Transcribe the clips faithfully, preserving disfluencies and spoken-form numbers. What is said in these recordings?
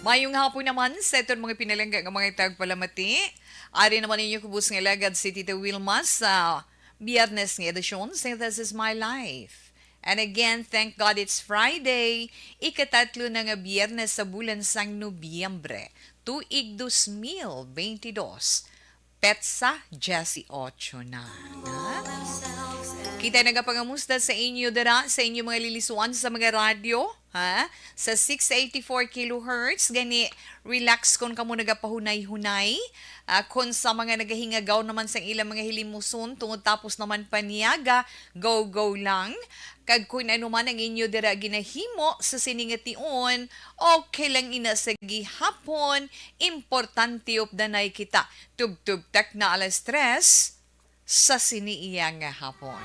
Mayong hapon naman sa aton mga pinalangga nga mga tagpalamati. Ari naman ninyo kubos nga lagad si Tita Wilma sa Biyernes nga edisyon sa This Is My Life. And again, thank God it's Friday, ikatatlo na nga Biyernes sa bulan sang Nobyembre, tuig dos mil bentidós, petsa diyesyocho na. Ha? Kita nagapangamusta sa inyo dira, sa inyo mga lilisuan sa mga radyo, ha? Sa six eighty-four kilohertz, gani relax kon kamo nagapahunay-hunay. Ah, kon sa mga nagahingagaw naman sa ilang mga hilimuson, tungod tapos naman paniaga, go, go lang. Kag kun ano man ang inyo dira ginahimo sa sini nga tion, okay lang ina sa gihapon, importante updanay kita. Tubtob tak na alas tres sa sini iya nga hapon.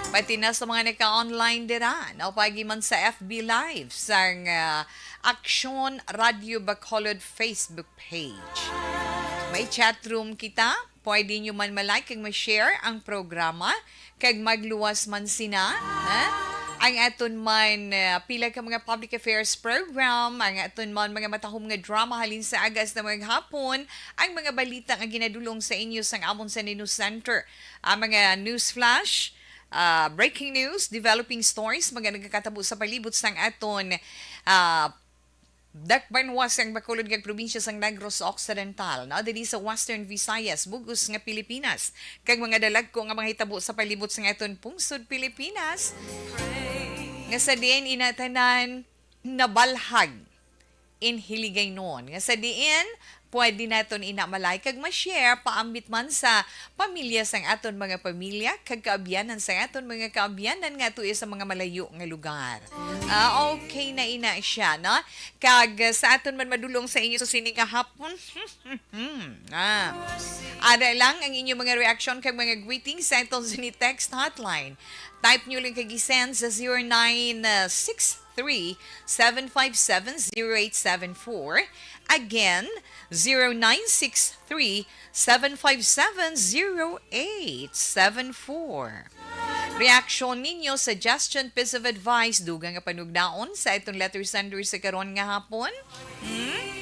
Pati na sa mga naka-online dira, naupagi man sa F B Live sang, ah, Aksyon Radio Bacolod Facebook page. May chat room kita. Pwede nyo man ma-like kag ma-share ang programa kag magluwas man sina, ha? Ang aton man, ah, pila ka mga public affairs program, ang aton man mga matahom nga drama halin sa aga hasta maghapon, ang mga balita nga ginadulong sa inyo sang amon sa News Center, ang mga news flash, ah, breaking news, developing stories, mga nagakatabo sa palibot sang aton, ah, dakbayan sang Bacolod kag probinsya sang Negros Occidental, no? Diri sa Western Visayas, bug-os nga Pilipinas, kag mga dalagko nga mga hitabo sa palibot sang aton pungsod Pilipinas. Nga sa diin ina tanan nabalhag in Hiligaynon. Nga sa diin, pwede naton ina ma-like kag ma-share, paambit man sa pamilya sang aton mga pamilya, kag kaabyanan sang aton mga kaabyanan nga tuyo sa mga malayo nga lugar. Ah, okay na ina siya, no? Kag, ah, sa aton man madulong sa inyo sa sini nga hapon, ah, ara lang ang inyong mga reaksyon kag mga greetings sa aton sini text hotline. Type nyo lang kag i-send sa zero nine six three, seven five seven, zero eight seven four. Again, zero nine six three, seven five seven, zero eight seven four. Reaksyon ninyo, suggestion, piece of advice, dugang nga panugnaon sa itong letter sender sa karon nga hapon? Hmm?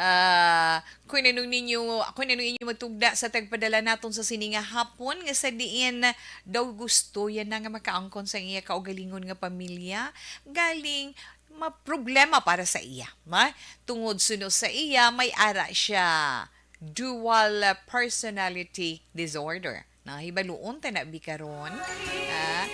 Ah, kung anong ninyo, kung anong inyo matugda sa tagpadala naton sa sini nga hapon, nga sa diin daw gusto yan na nga makaangkon sa iya kaugalingon nga pamilya, galing ma-, problema para sa iya, ma-, tungod suno sa iya, may ara siya dual personality disorder. Nahibaluon ta na bi karon? Ah,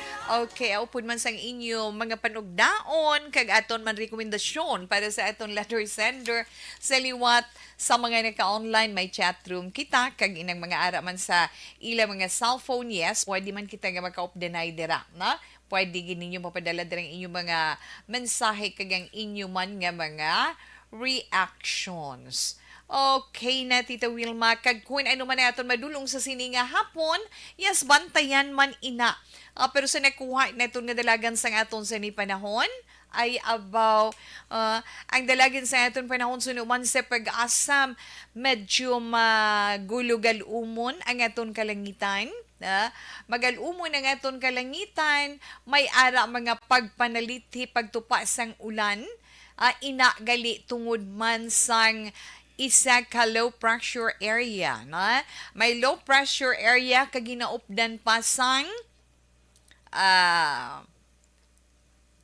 okay, upod man sang inyo mga panugdaon kag aton man rekomendasyon para sa aton letter sender sa liwat sa mga naka-online, may chat room kita, kag inang mga ara man sa ila mga cellphone, yes, pwede man kita nga makaupdanay dira, na? Pwede gid ninyo mapadala dira ang inyong mga mensahe kag ang inyo man nga mga reactions. Okay na, Tita Wilma, kag kung ano man ang aton madulong sa sini nga hapon, yes, bantayan man ina. Ah, pero sa nakuha naton nga dalagan sang aton sa ni panahon, ay abaw, ah, ang dalagan sa aton panahon suno man sa pag-asa, medyo magulo-galumon ang aton kalangitan. Ah, magal-umon ang aton kalangitan, may ara mga pagpanalithi pagtupa sang ulan. Ah, ina gali tungod man sang isa ka low pressure area, na? May low pressure area ka ginaupdan pa sang, ah,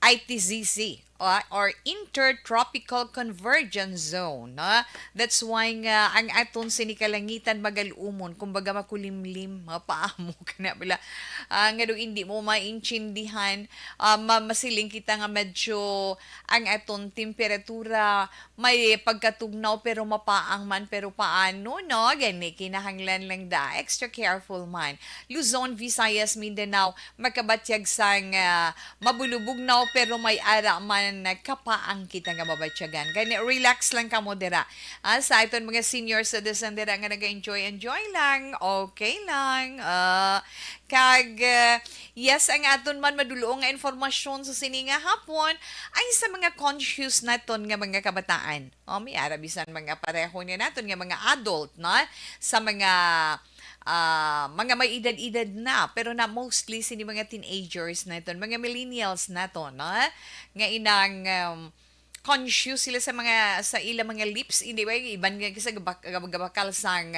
I T Z C, ah, or Intertropical Convergence Zone, no? That's why nga ang aton sini kalangitan magal-umon, kumbaga makulimlim, mapaamo ka na bala. Ah, nga daw hindi mo maintindihan, ah, ma-, masiling kita nga medyo ang aton temperatura may pagkatugnaw pero mapaang man, pero paano, no? Gani, kinahanglan lang da extra careful man. Luzon, Visayas, Mindanao, makabatyag sang, ah, mabulubugnaw, pero may ara man kapaang kita nga mabatyagan. Gani, relax lang kamo dira. Ah, sa aton mga senior citizen dira nga naga-enjoy, enjoy lang. Okay lang. Ah, kag, ah, yes, ang aton man madulong nga informasyon sa sini nga hapon ay sa mga conscious naton nga mga kabataan. O, may ara bisan mga pareho niya naton nga mga adult, no? Sa mga, ah, mga may edad-edad na, pero na mostly sini mga teenagers naton, mga millennials naton, no? Nga inang, um, conscious sila sa mga, sa ila mga lips, hindi ba? Iban nga sa gabak-, gabakal sang,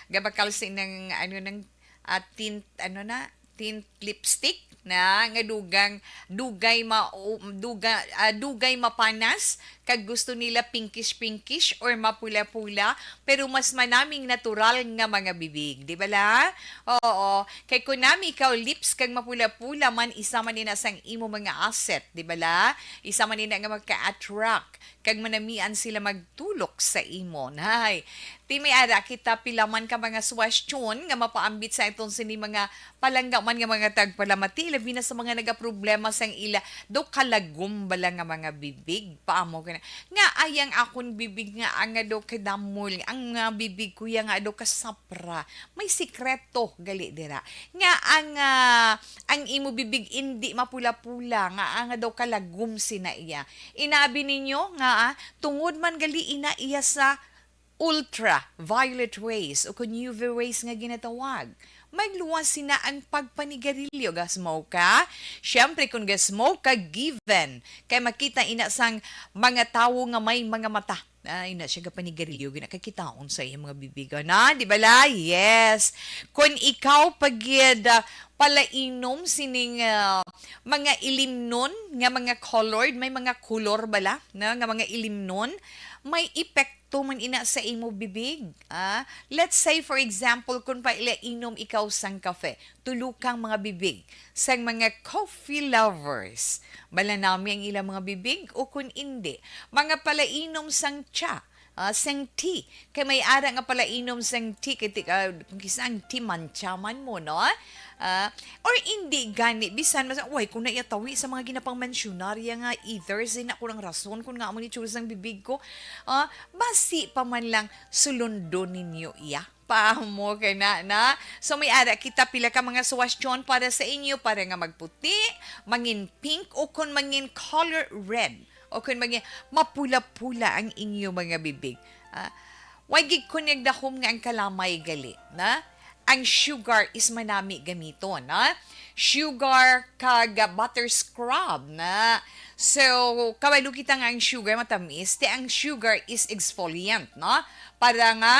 gabakal sa nang, ano, nang, ah, tint, ano na, tint lipstick na nga dugang, dugay ma-, duga-, ah, dugay mapanas, kag gusto nila pinkish-pinkish or mapula-pula, pero mas manaming natural nga mga bibig, di ba la? Oo, kay kun nami ikaw lips kag mapula-pula man, isa man ina sang imo mga asset, di ba la? Isa man ina nga maka-attract kag manamian sila magtulok sa imo. Nay, ti may ara kita pila man ka mga suwestyon nga mapaambit sa aton sini mga palangga man nga mga tagpalamati, labi na sa mga nagaproblema sang ila daw kalagom bala nga mga bibig. Paamo ka na, nga ayang akon bibig nga anga daw kadamol, ang mga bibig ko ya nga daw kasapra. May sikreto gali dira. Nga ang, ah, ang imo bibig indi mapula-pula, nga anga daw kalagom sina iya. Inabi ninyo nga, ah, tungod man gali ina iya sa ultraviolet rays o kun U V rays nga ginatawag. May luwas sina ang pagpanigarilyo. Ga-smoke ka? Siyempre, kung ga-smoke ka, given. Kay makita ina sang mga tawo nga may mga mata. Ay, na siya gapanigarilyo, ginakakitaon sa iyang mga bibigan. Na, di ba la? Yes. Kung ikaw pagid, ah, palainom sining, ah, mga ilimnon nga mga colored, may mga color bala na nga mga ilimnon, may epekto man ina sa imo bibig. Ah, let's say, for example, kung pailainom ikaw sang kafe, tulo kang mga bibig sang mga coffee lovers. Bala nami ang ilang mga bibig o kun indi, mga palainom sang tsa, ah, sang tea. Kay may ara nga palainom sang tea, kay ti-, ah, kung kisa ang tea, mantsa man mo, no? Ah, or indi gani, bisan mas, way ko na iyatawi sa mga ginapangmensyonarya nga either, sin ako lang rason kung nga amo ni tsura sang bibig ko. Ah, basi pa man lang sulundo ninyo iya. Paamo ka na, na? So, may ara kita pila ka mga suwestyon para sa inyo, para nga magputi, mangin pink, o kon mangin color red, o kon mangin mapula-pula ang inyo mga bibig. Ah, way gid ko nagdahom nga ang kalamay gali, na? Ang sugar is manami gamiton, na? Sugar kag butter scrub, na? So, kabalo kita nga ang sugar matamis, ti ang sugar is exfoliant, no? Para nga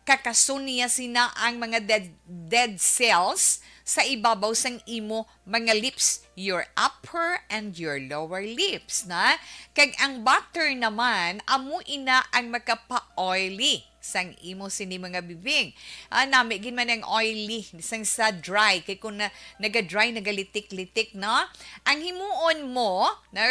kakason niya sina ang mga dead, dead cells sa ibabaw sang imo mga lips, your upper and your lower lips, na? Kag ang butter naman, amo ina ang makapa-oily sang imo sini mga bibig. Ah, nami gid man ang oily sang sa dry, kay kung na, naga-dry, nagalitik-litik, no? Ang himuon mo, no?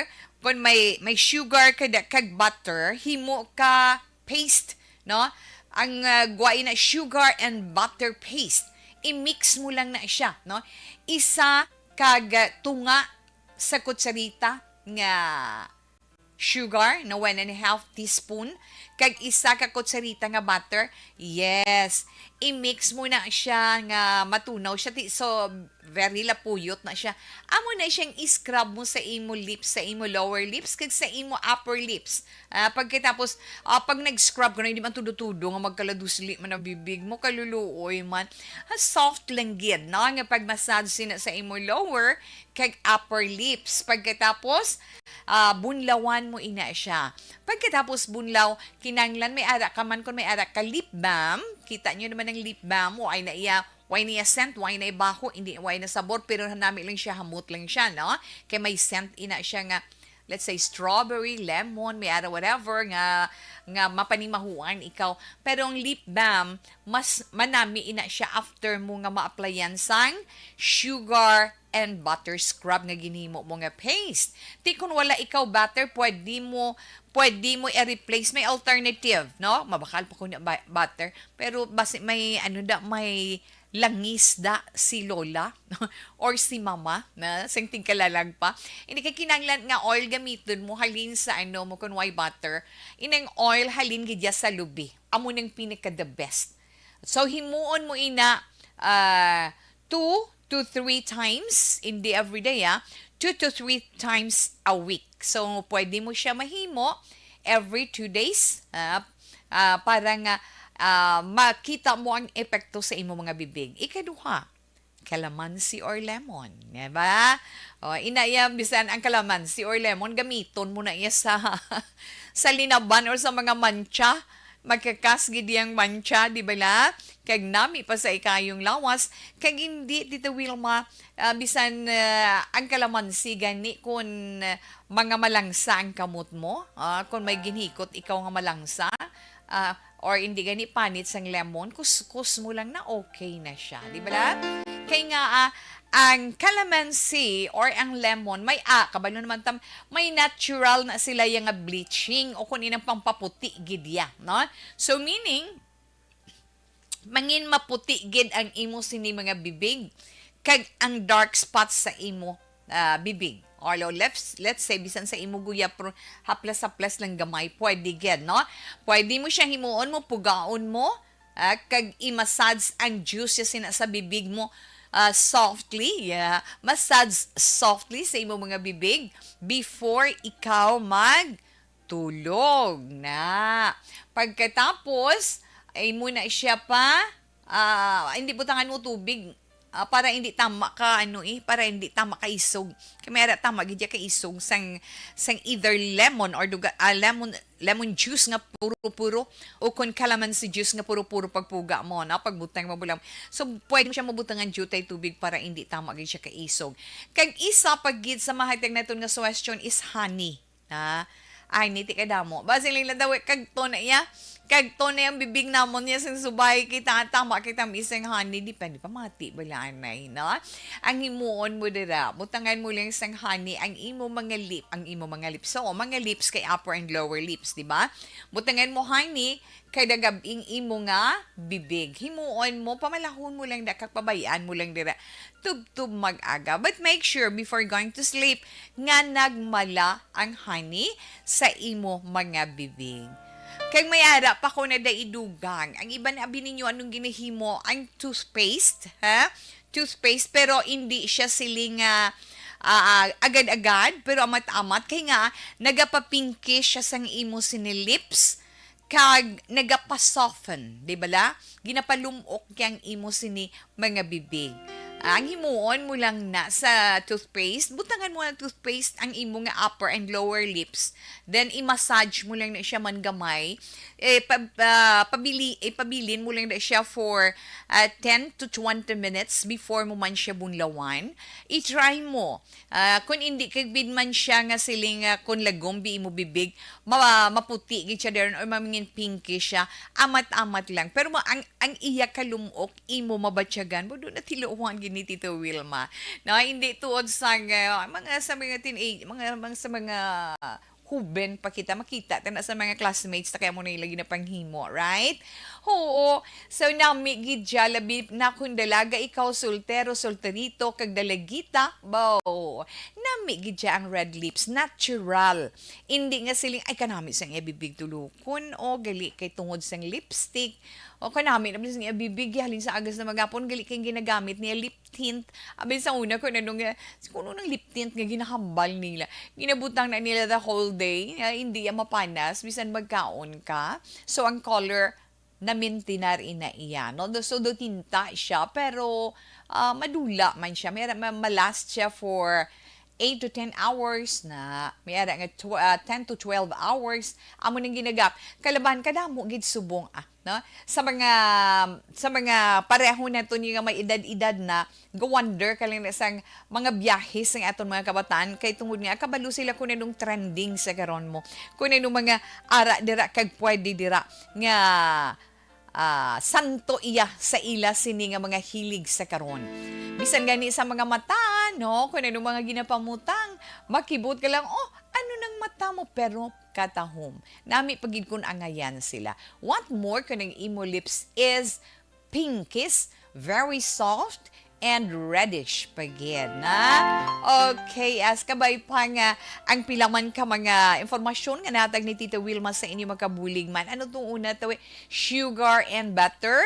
Kung may, may sugar ka da-, kag butter, himo ka paste, no? Ang, ah, gwa ina sugar and butter paste. I-mix mo lang na siya, no? Isa kag, ah, tunga sa kutsarita nga sugar, no, one and a half teaspoon, kag isa ka kutsarita nga butter. Yes, i-mix mo na siya nga matunaw siya. Ti-, so, very lapuyot na siya. Amo na siyang i-scrub mo sa imo lips, sa imo lower lips, kag sa imo upper lips. Ah, pagkatapos, ah, pag nag-scrub ka na, hindi man tudo-tudo nga magkaladusli man ang bibig mo, kaluluoy man. Ah, soft lang gid, no? Nga pag-massage sina sa imo lower kag upper lips. Pagkatapos, ah, bunlawan mo ina siya. Pagkatapos bunlaw, kinanglan may ara ka man, kung may ara ka lip balm, kita nyo naman ang lip balm, o ay na iya, way niya scent, way na ibaho, hindi, way na sabor, pero nami lang siya, hamot lang siya, no? Kay may scent ina siya nga, let's say, strawberry, lemon, may ara, whatever, nga, nga mapanimahuan ikaw. Pero ang lip balm, mas manami ina siya after mo nga ma-applyan sang sugar and butter scrub nga ginhimo mo nga paste. Ti kun wala ikaw butter, pwede mo, pwede mo i-replace, may alternative, no? Mabakal pa ko na ba-, butter, pero basi may, ano da, may langis da si lola or si mama na sing tingkalalag pa. Hindi kay kinanglan nga oil gamiton mo halin sa ano mo kun way butter. Inang oil halin gid ya sa lubi. Amo nang pinaka the best. So himuon mo ina, ah, two to three times, hindi every day, ah, two to three times a week. So pwede mo siya mahimo every two days, ah, ah, para nga, ah, makita mo ang epekto sa imo mga bibig. Ikaduha, calamansi or lemon, di ba? O, ina iya, bisan ang calamansi or lemon, gamiton mo na iya sa, sa linaban or sa mga mancha. Magkakas gid yang mancha, di ba la? Kag nami pa sa ikayong lawas, kag hindi, Tita Wilma, ah, bisan, ah, ang calamansi gani kun, ah, mga malangsa ang kamot mo, ah, kun may ginhikot ikaw nga malangsa, ah, or hindi gani panit sang lemon, kuskus mo lang na okay na siya, di ba la? Kay nga, ah, ang calamansi or ang lemon, may, ah, kabalo naman tam, may natural na sila yang nga bleaching o kun inang pampaputi gid ya, no? So, meaning, mangin maputi gid ang imo sini mga bibig, kag ang dark spots sa imo, ah, bibig. Or lo-, let's, let's say, bisan sa imo guya, pero haplas-haplas lang gamay, pwede gid, no? Pwede mo siya himuon mo, pugaon mo, ah, kag i-massage ang juice ya sina sa bibig mo, ah, softly, yeah. Massage softly sa imo mga bibig before ikaw magtulog na. Pagkatapos, ay mo na siya pa, ah, hindi butangan mo tubig, ah, para hindi tama ka, ano eh, para hindi tama ka isog. Kay may ara tama gid ya ka isog sang, sang either lemon or duga, ah, lemon, lemon juice nga puro-puro o kon calamansi juice nga puro-puro pagpuga mo, no? Pagbutang mo bulang. So, pwede mo siya mabutangan jutay tubig para hindi tama gid siya ka isog. Kag isa pa gid sa mahatag naton nga suggestion is honey. Ha? Ay, niti ka damo. Basi lang daw, eh, kagto na iya. Kagto na yang bibig namon niya sang subay kita, tama kita misang honey. Di pa, di pa mati bala anay, no? Ang himuon mo dira, butangan mo lang sang honey, ang imo mga lip, ang imo mga lips. So, mga lips kay upper and lower lips, di ba? Butangan mo honey, kay dagabing imo nga bibig. Himuon mo, pamalahon mo lang da, kag pabayaan mo lang dira. Tubtob mag-aga. But make sure before going to sleep nga nagmala ang honey sa imo mga bibig. Kag may ara pa ko na daidugang. Ang iban abi ninyo anong ginahimo, ang toothpaste, ha? Toothpaste, pero hindi siya siling, ah, ah, agad-agad, pero amat-amat. Kay nga, nagapapinkish siya sang imo sini lips, kag nagapasoften, di ba la? Ginapalumok yang imo sini mga bibig. Ang himuon mo lang na sa toothpaste, butangan mo ang toothpaste ang imo nga upper and lower lips. Then, i-massage mo lang na siya man gamay. Eh, pa, pa, pabili, eh, pabilin mo lang na siya for, ah, ten to twenty minutes before mo man siya bunlawan. I-try mo. Ah, kung hindi kag bid man siya nga siling, ah, kung lagom bi imo bibig, ma-, maputi gid siya daron or mamingin pinky siya, amat-amat lang. Pero ma-, ang, ang iya kalumok, imo mabatyagan, mo doon natiluhan gid ni Tito Wilma. No, hindi tuod sa, ah, mga, sa mga teenage, mga, mga, sa mga huben pa kita, makita ta na sa mga classmates ta kaya mo na ila ginapanghimo, right? Oo. So, nami gid siya, labi na kung dalaga ikaw, soltero, solterito, kag dalagita, bo. Nami gid siya ang red lips, natural. Hindi nga siling, "Ay, kanami sang iya bibig tulukon," o gali kay tungod sang lipstick, o kanami na sang iya bibig, halin sa agas na magapon, gali kay ginagamit niya lip tint. Abi sa una ko na nung, eh, kuno nang lip tint nga ginahambal nila. Ginabutang na nila the whole day, nga hindi ya mapanas, bisan magkaon ka. So, ang color, namintinar ina iya, no? Do, so, do tinta siya, pero, ah, madula man siya. May, ma-, ma-last siya for eight to ten hours na. May ara nga tw-, ah, ten to twelve hours. Amo nang ginagap. Kalaban, kadamo gid subong, ah, no? Sa mga, sa mga pareho nato ni nga may edad-edad na, go-wonder ka lang na sang mga biyahe sa aton mga kabataan. Kay tungod nga, kabalo sila kung anong trending sa karon mo. Kung anong mga ara dira kag pwede dira nga, ah, santo iya sa ila sini nga mga hilig sa karon. Bisan gani sa mga mata, no? Kung anong mga ginapamutang, makibot ka lang, "Oh, ano nang mata mo?" Pero katahom. Nami pa gid kun angayan sila. What more kung ang imo lips is pinkish, very soft, and reddish pa gid, na? Okay, as kabay pa nga ang pila man ka mga impormasyon nga natag ni Tita Wilma sa inyo, makabulig man. Ano tong una to, eh? Sugar and butter?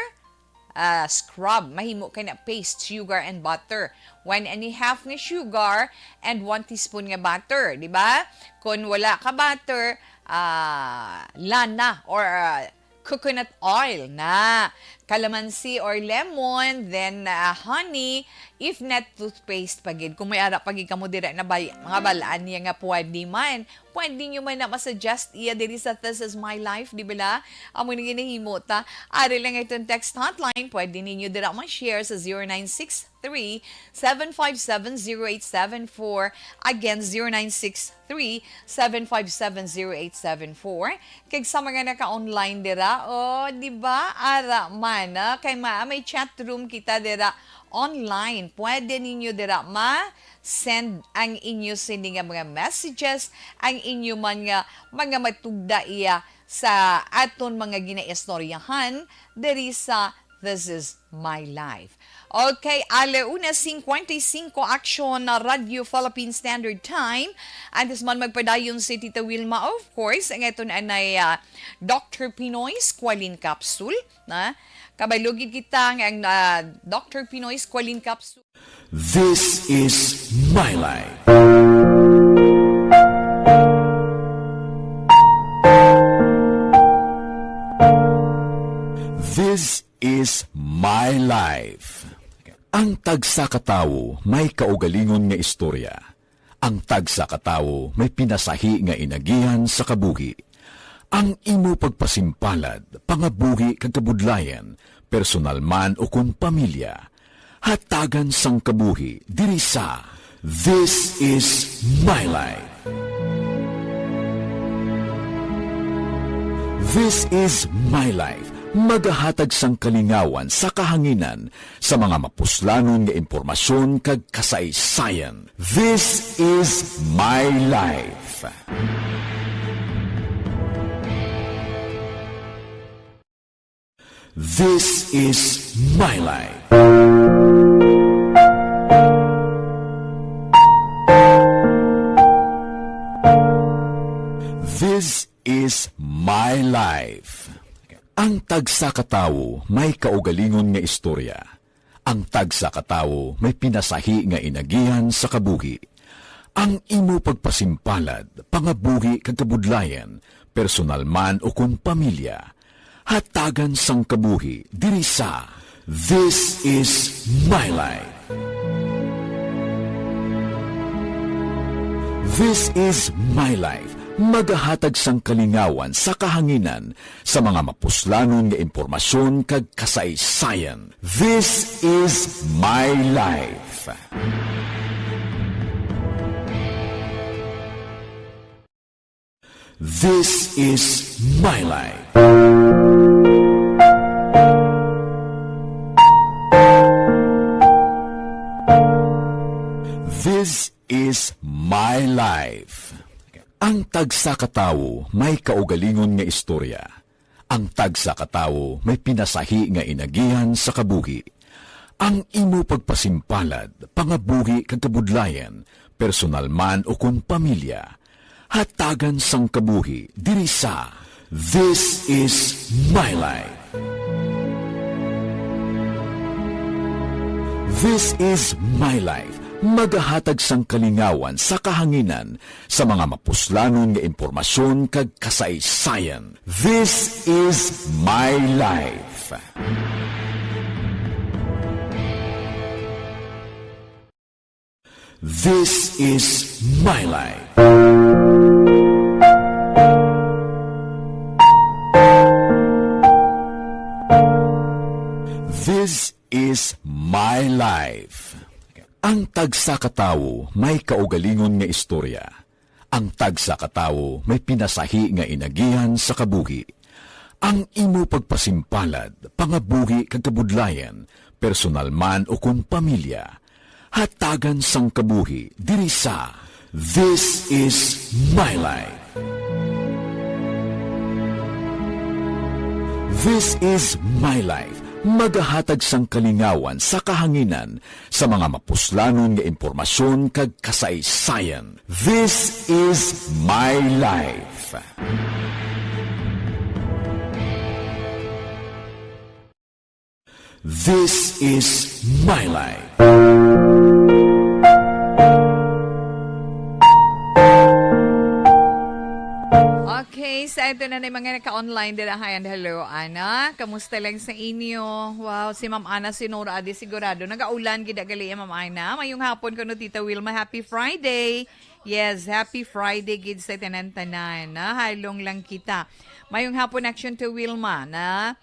Ah, scrub. Mahimo kay na paste, sugar and butter. One and a half nga sugar and one teaspoon nga butter, di ba? Kung wala ka butter, ah, lana or, ah, coconut oil na, calamansi or lemon, then, ah, honey, if not toothpaste pa gid. Kung may ara pa gid kamo dira na bay-, mga balaan niya nga pwede man, pwede nyo man na ma-suggest iya diri sa This Is My Life, di ba la? Amo na ginahimo ta. Ari lang itong text hotline, pwede ninyo dira ma-share sa zero nine six three, seven five seven, zero eight seven four. Again, zero nine six three, seven five seven, zero eight seven four. Kag sa mga naka-online dira, oh, di ba? Ara man, ah, kay ma-, may chat room kita dira online. Pwede ninyo dira ma-send ang inyo sini nga mga messages, ang inyo man nga mga matugda iya sa aton mga ginaistoryahan diri sa This Is My Life. Okay, ala una cincuenta y cinco, Action na Radyo Philippine Standard Time. Antes man magpadayon si Tita Wilma, of course, ang aton anay, ah, Doctor Pinoy Squalene Capsule, na kabalugid kita nga ang, ah, Doctor Pinoy Squalene Capsule. This is my life. This is my life. Ang tagsa ka tawo may kaugalingon nga istorya. Ang tagsa ka tawo may pinasahi nga inagihan sa kabuhi. Ang imo pagpasimpalad, pangabuhi kag kabudlayan, personal man o kon pamilya, hatagan sang kabuhi diri sa This Is My Life. This Is My Life, magahatag sang kalingawan sa kahanginan sa mga mapuslanon nga impormasyon kag kasaysayan. This Is My Life. This Is My Life. This Is My Life. Ang tagsa ka tawo may kaugalingon nga istorya. Ang tagsa ka tawo may pinasahi nga inagihan sa kabuhi. Ang imo pagpasimpalad, pangabuhi kag kabudlayan, personal man o kon pamilya, hatagan sang kabuhi diri sa This Is My Life. This Is My Life, magahatag sang kalingawan sa kahanginan sa mga mapuslanon nga impormasyon kag kasaysayan. This Is My Life. This Is My Life. This Is My Life. Ang tagsa ka tawo may kaugalingon nga istorya. Ang tagsa ka tawo may pinasahi nga inagihan sa kabuhi. Ang imo pagpasimpalad, pangabuhi kag kabudlayan, personal man o kon pamilya, hatagan sang kabuhi diri sa This Is My Life. This Is My Life, magahatag sang kalingawan sa kahanginan sa mga mapuslanon nga impormasyon kag kasaysayan. This Is My Life. This Is My Life. This Is My Life. Ang tagsa ka tawo may kaugalingon nga istorya. Ang tagsa ka tawo may pinasahi nga inagihan sa kabuhi. Ang imo pagpasimpalad, pangabuhi kag kabudlayan, personal man o kon pamilya, hatagan sang kabuhi diri sa This Is My Life. This Is My Life, magahatag sang kalingawan sa kahanginan sa mga mapuslanon nga impormasyon kag kasaysayan. This Is My Life. This Is My Life. Okay, sa Ito na na yung mga naka-online dira. Hi and hello, Ana. Kamusta lang sa inyo? Wow, si Ma'am Ana Sinora, adi sigurado. Nagaulan gid gali, Ma'am Ana. Mayong hapon kuno, Tita Wilma. Happy Friday. Yes, happy Friday gid sa tanan-tanan, na halong lang kita. Mayong hapon, action to Wilma, na.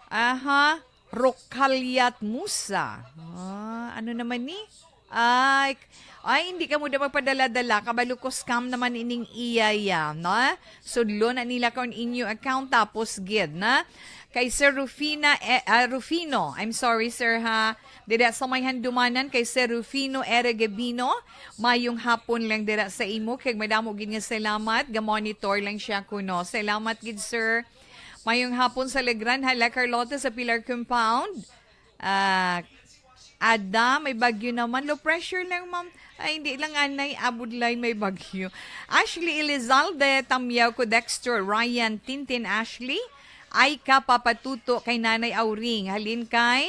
Aha, Rokalyat Musa. Ah, ano naman ni? Ay, k- ay, hindi ka mo da magpadala-dala. Kabalo ko, scam naman ining iya, ya, no? Sudlo na nila kung inyo account, tapos gid, na? Kay Sir Rufina, eh, ah, Rufino. I'm sorry, sir, ha. Dira sa may handumanan kay Sir Rufino Eregebino. Mayong hapon lang dira sa imo. Kag madamo gid nga salamat. Ga-monitor lang siya kuno. Salamat gid, sir. Mayong hapon sa Legran, hala, Carlota sa Pilar Compound. Ah, Ada, may bagyo naman. Low pressure lang, ma'am. Ay, hindi lang anay, abudlay may bagyo. Ashley Elizalde, Tamyaw ko, Dexter, Ryan, Tintin, Ashley. Ay ka, papatuto kay Nanay Auring. Halin kay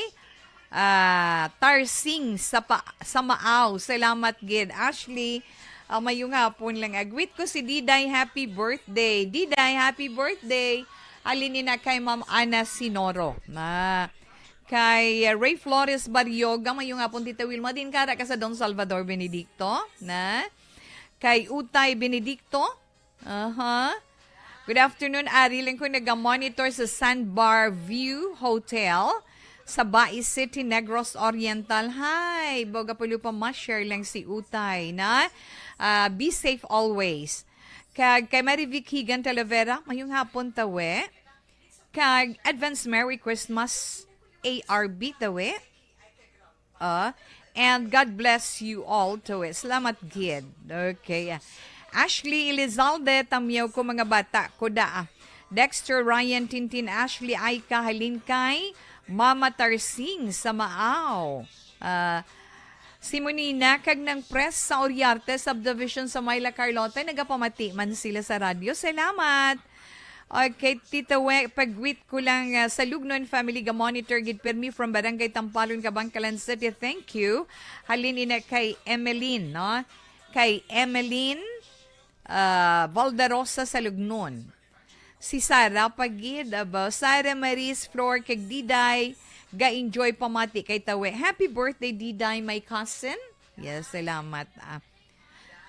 ah, Tarsing sa, pa, sa Maaw. Salamat gid. Ashley, ah, mayong hapon lang. Agwit ko si Diday, happy birthday. Diday, happy birthday. Halin ni na kay Ma'am Ana Sinoro. Na kay, ah, Ray Flores Barrioga, mayong hapon, Tita Wilma. Din kara ka sa Don Salvador Benedicto. Na kay Utay Benedicto. Aha. Good afternoon, Ari. Lang ko naga-monitor sa Sandbar View Hotel sa Bais City, Negros Oriental. Hi! Boga pulo pa ma-share lang si Utay, na? Ah, be safe always. Kag kay Marivic Higan Talavera, mayong hapon, tawe. Kag advance Merry Christmas, A R B, tawe. Ah, and God bless you all to it. Salamat gid. Okay. Ashley Elizalde, tamyaw ko, mga bata ko da. Dexter, Ryan, Tintin, Ashley, ay kahalin kay Mama Tarsing sa Maaw. Ah, si Monina kag nang press sa Oriarte Subdivision sa Myla, Carlota, nagapamati man sila sa radyo. Salamat. Okay, Tita We, pagwit ko lang, ah, sa Lugnon family, ga-monitor gid pirmi from Barangay Tampalon, Kabankalan City. Thank you. Halin ina kay Emeline, no? Kay Emeline, ah, Valderosa sa Lugnon. Si Sarah pa gid, aba. Sarah, Maris, Flor, kag Diday, ga-enjoy pamati kay Tawe. Happy birthday, Diday, my cousin. Yes, salamat. Ah,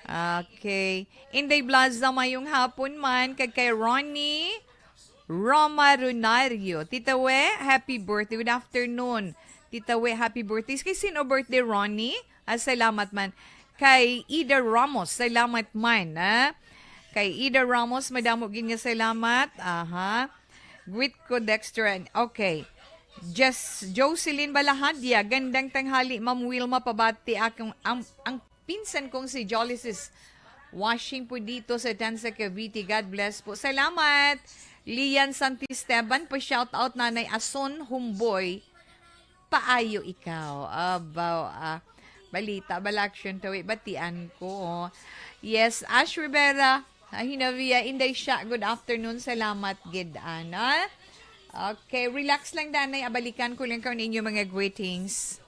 Okay. Inday Blaza, mayong hapon man. Kag kay Ronnie Roma Ronario. Tita We, happy birthday. Good afternoon. Tita We, happy birthday. Kay sino birthday, Ronnie? Ah, salamat man. Kay Ida Ramos, salamat man, ah. Kay Ida Ramos, madamo gid nga salamat. Aha. Greet ko, Dexter. And, okay. Just Jocelyn Balahadia, gandang tanghali, Ma'am Wilma, pabati akong ang, ang pinsan kong si Jolly sis washing po dito sa Tanza, Cavite. God bless po. Salamat. Lian Santisteban, pa shout out Nanay Ason Humboy. Paayo ikaw. Abaw, ah, balita, bala action to, eh, batian ko. Yes, Ash Rivera, ah, Hinavia, Inday siya. Good afternoon. Salamat, gid, ana. Okay, relax lang, danay. Abalikan ko lang karon inyo mga greetings.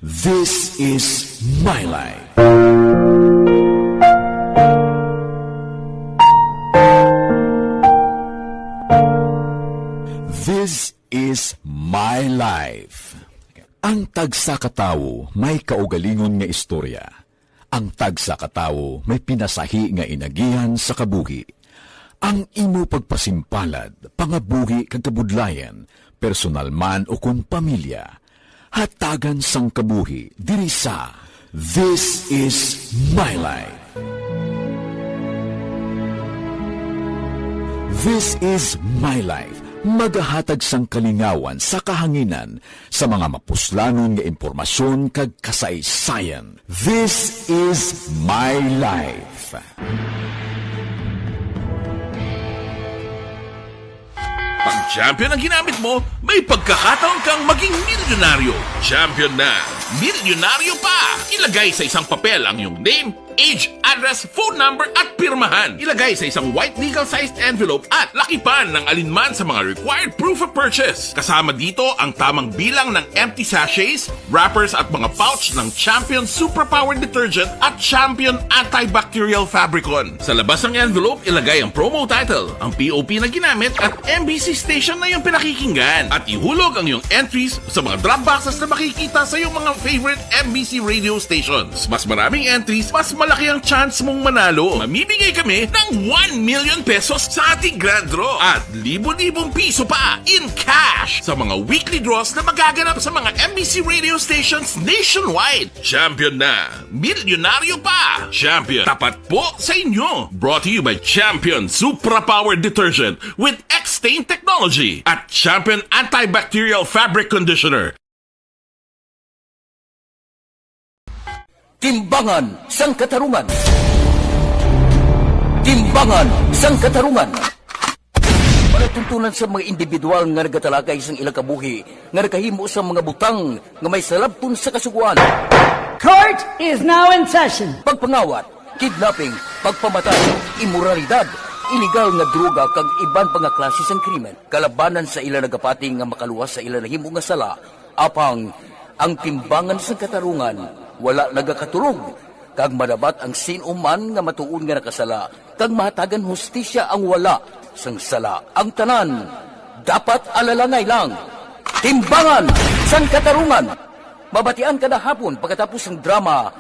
This is My Life. This is My Life. Ang tagsa ka tawo may kaugalingon nga istorya. Ang tagsa ka tawo may pinasahi nga inagihan sa kabuhi. Ang imo pagpasimpalad, pangabuhi kag kabudlayan, personal man o kon pamilya, hatagan sang kabuhi diri sa This Is My Life. This Is My Life, magahatag sang kalingawan sa kahanginan sa mga mapuslanon nga impormasyon kag kasaysayan. This is My Life. Pag champion ang ginamit mo, may pagkakataon kang maging milyonaryo. Champion na, milyonaryo pa! Ilagay sa isang papel ang iyong name, Age, address, phone number at pirmahan. Ilagay sa isang white legal-sized envelope at lakipan ng alinman sa mga required proof of purchase. Kasama dito ang tamang bilang ng empty sachets, wrappers at mga pouch ng Champion Superpower Detergent at Champion Antibacterial Fabricon. Sa labas ng envelope, ilagay ang promo title, ang P O P na ginamit at M B C station na iyong pinakikinggan. At ihulog ang iyong entries sa mga drop boxes na makikita sa iyong mga favorite M B C radio stations. Mas maraming entries, mas malaki ang chance mong manalo. Mamimigay kami ng one million pesos sa ating grand draw at libo-libong piso pa in cash sa mga weekly draws na magaganap sa mga M B C radio stations nationwide. Champion na! Milyonaryo pa! Champion, tapat po sa inyo! Brought to you by Champion Supra Power Detergent with X-Stain Technology at Champion Antibacterial Fabric Conditioner. Timbangan sang Katarungan. Timbangan sang Katarungan. Palatuntunan sa mga individual nga nagatalakay sang ilang kabuhi nga nakahimo sa mga butang nga may salabton sa Kasugoan. Court is now in session. Pagpangawat, kidnapping, pagpamatay, imoralidad, iligal nga droga kag iban pa nga klase sang krimen kalabanan sa ila nagapati nga makaluwas sa ila nahimo nga sala. Apang ang timbangan sang katarungan wala nagakatulog, kag madabat ang sin-o man nga matuod nga nakasala, kag mahatagan hustisya ang wala sang sala. Ang tanan dapat alalangay lang. Timbangan sang Katarungan, mabatian kada hapon pagkatapos sang drama,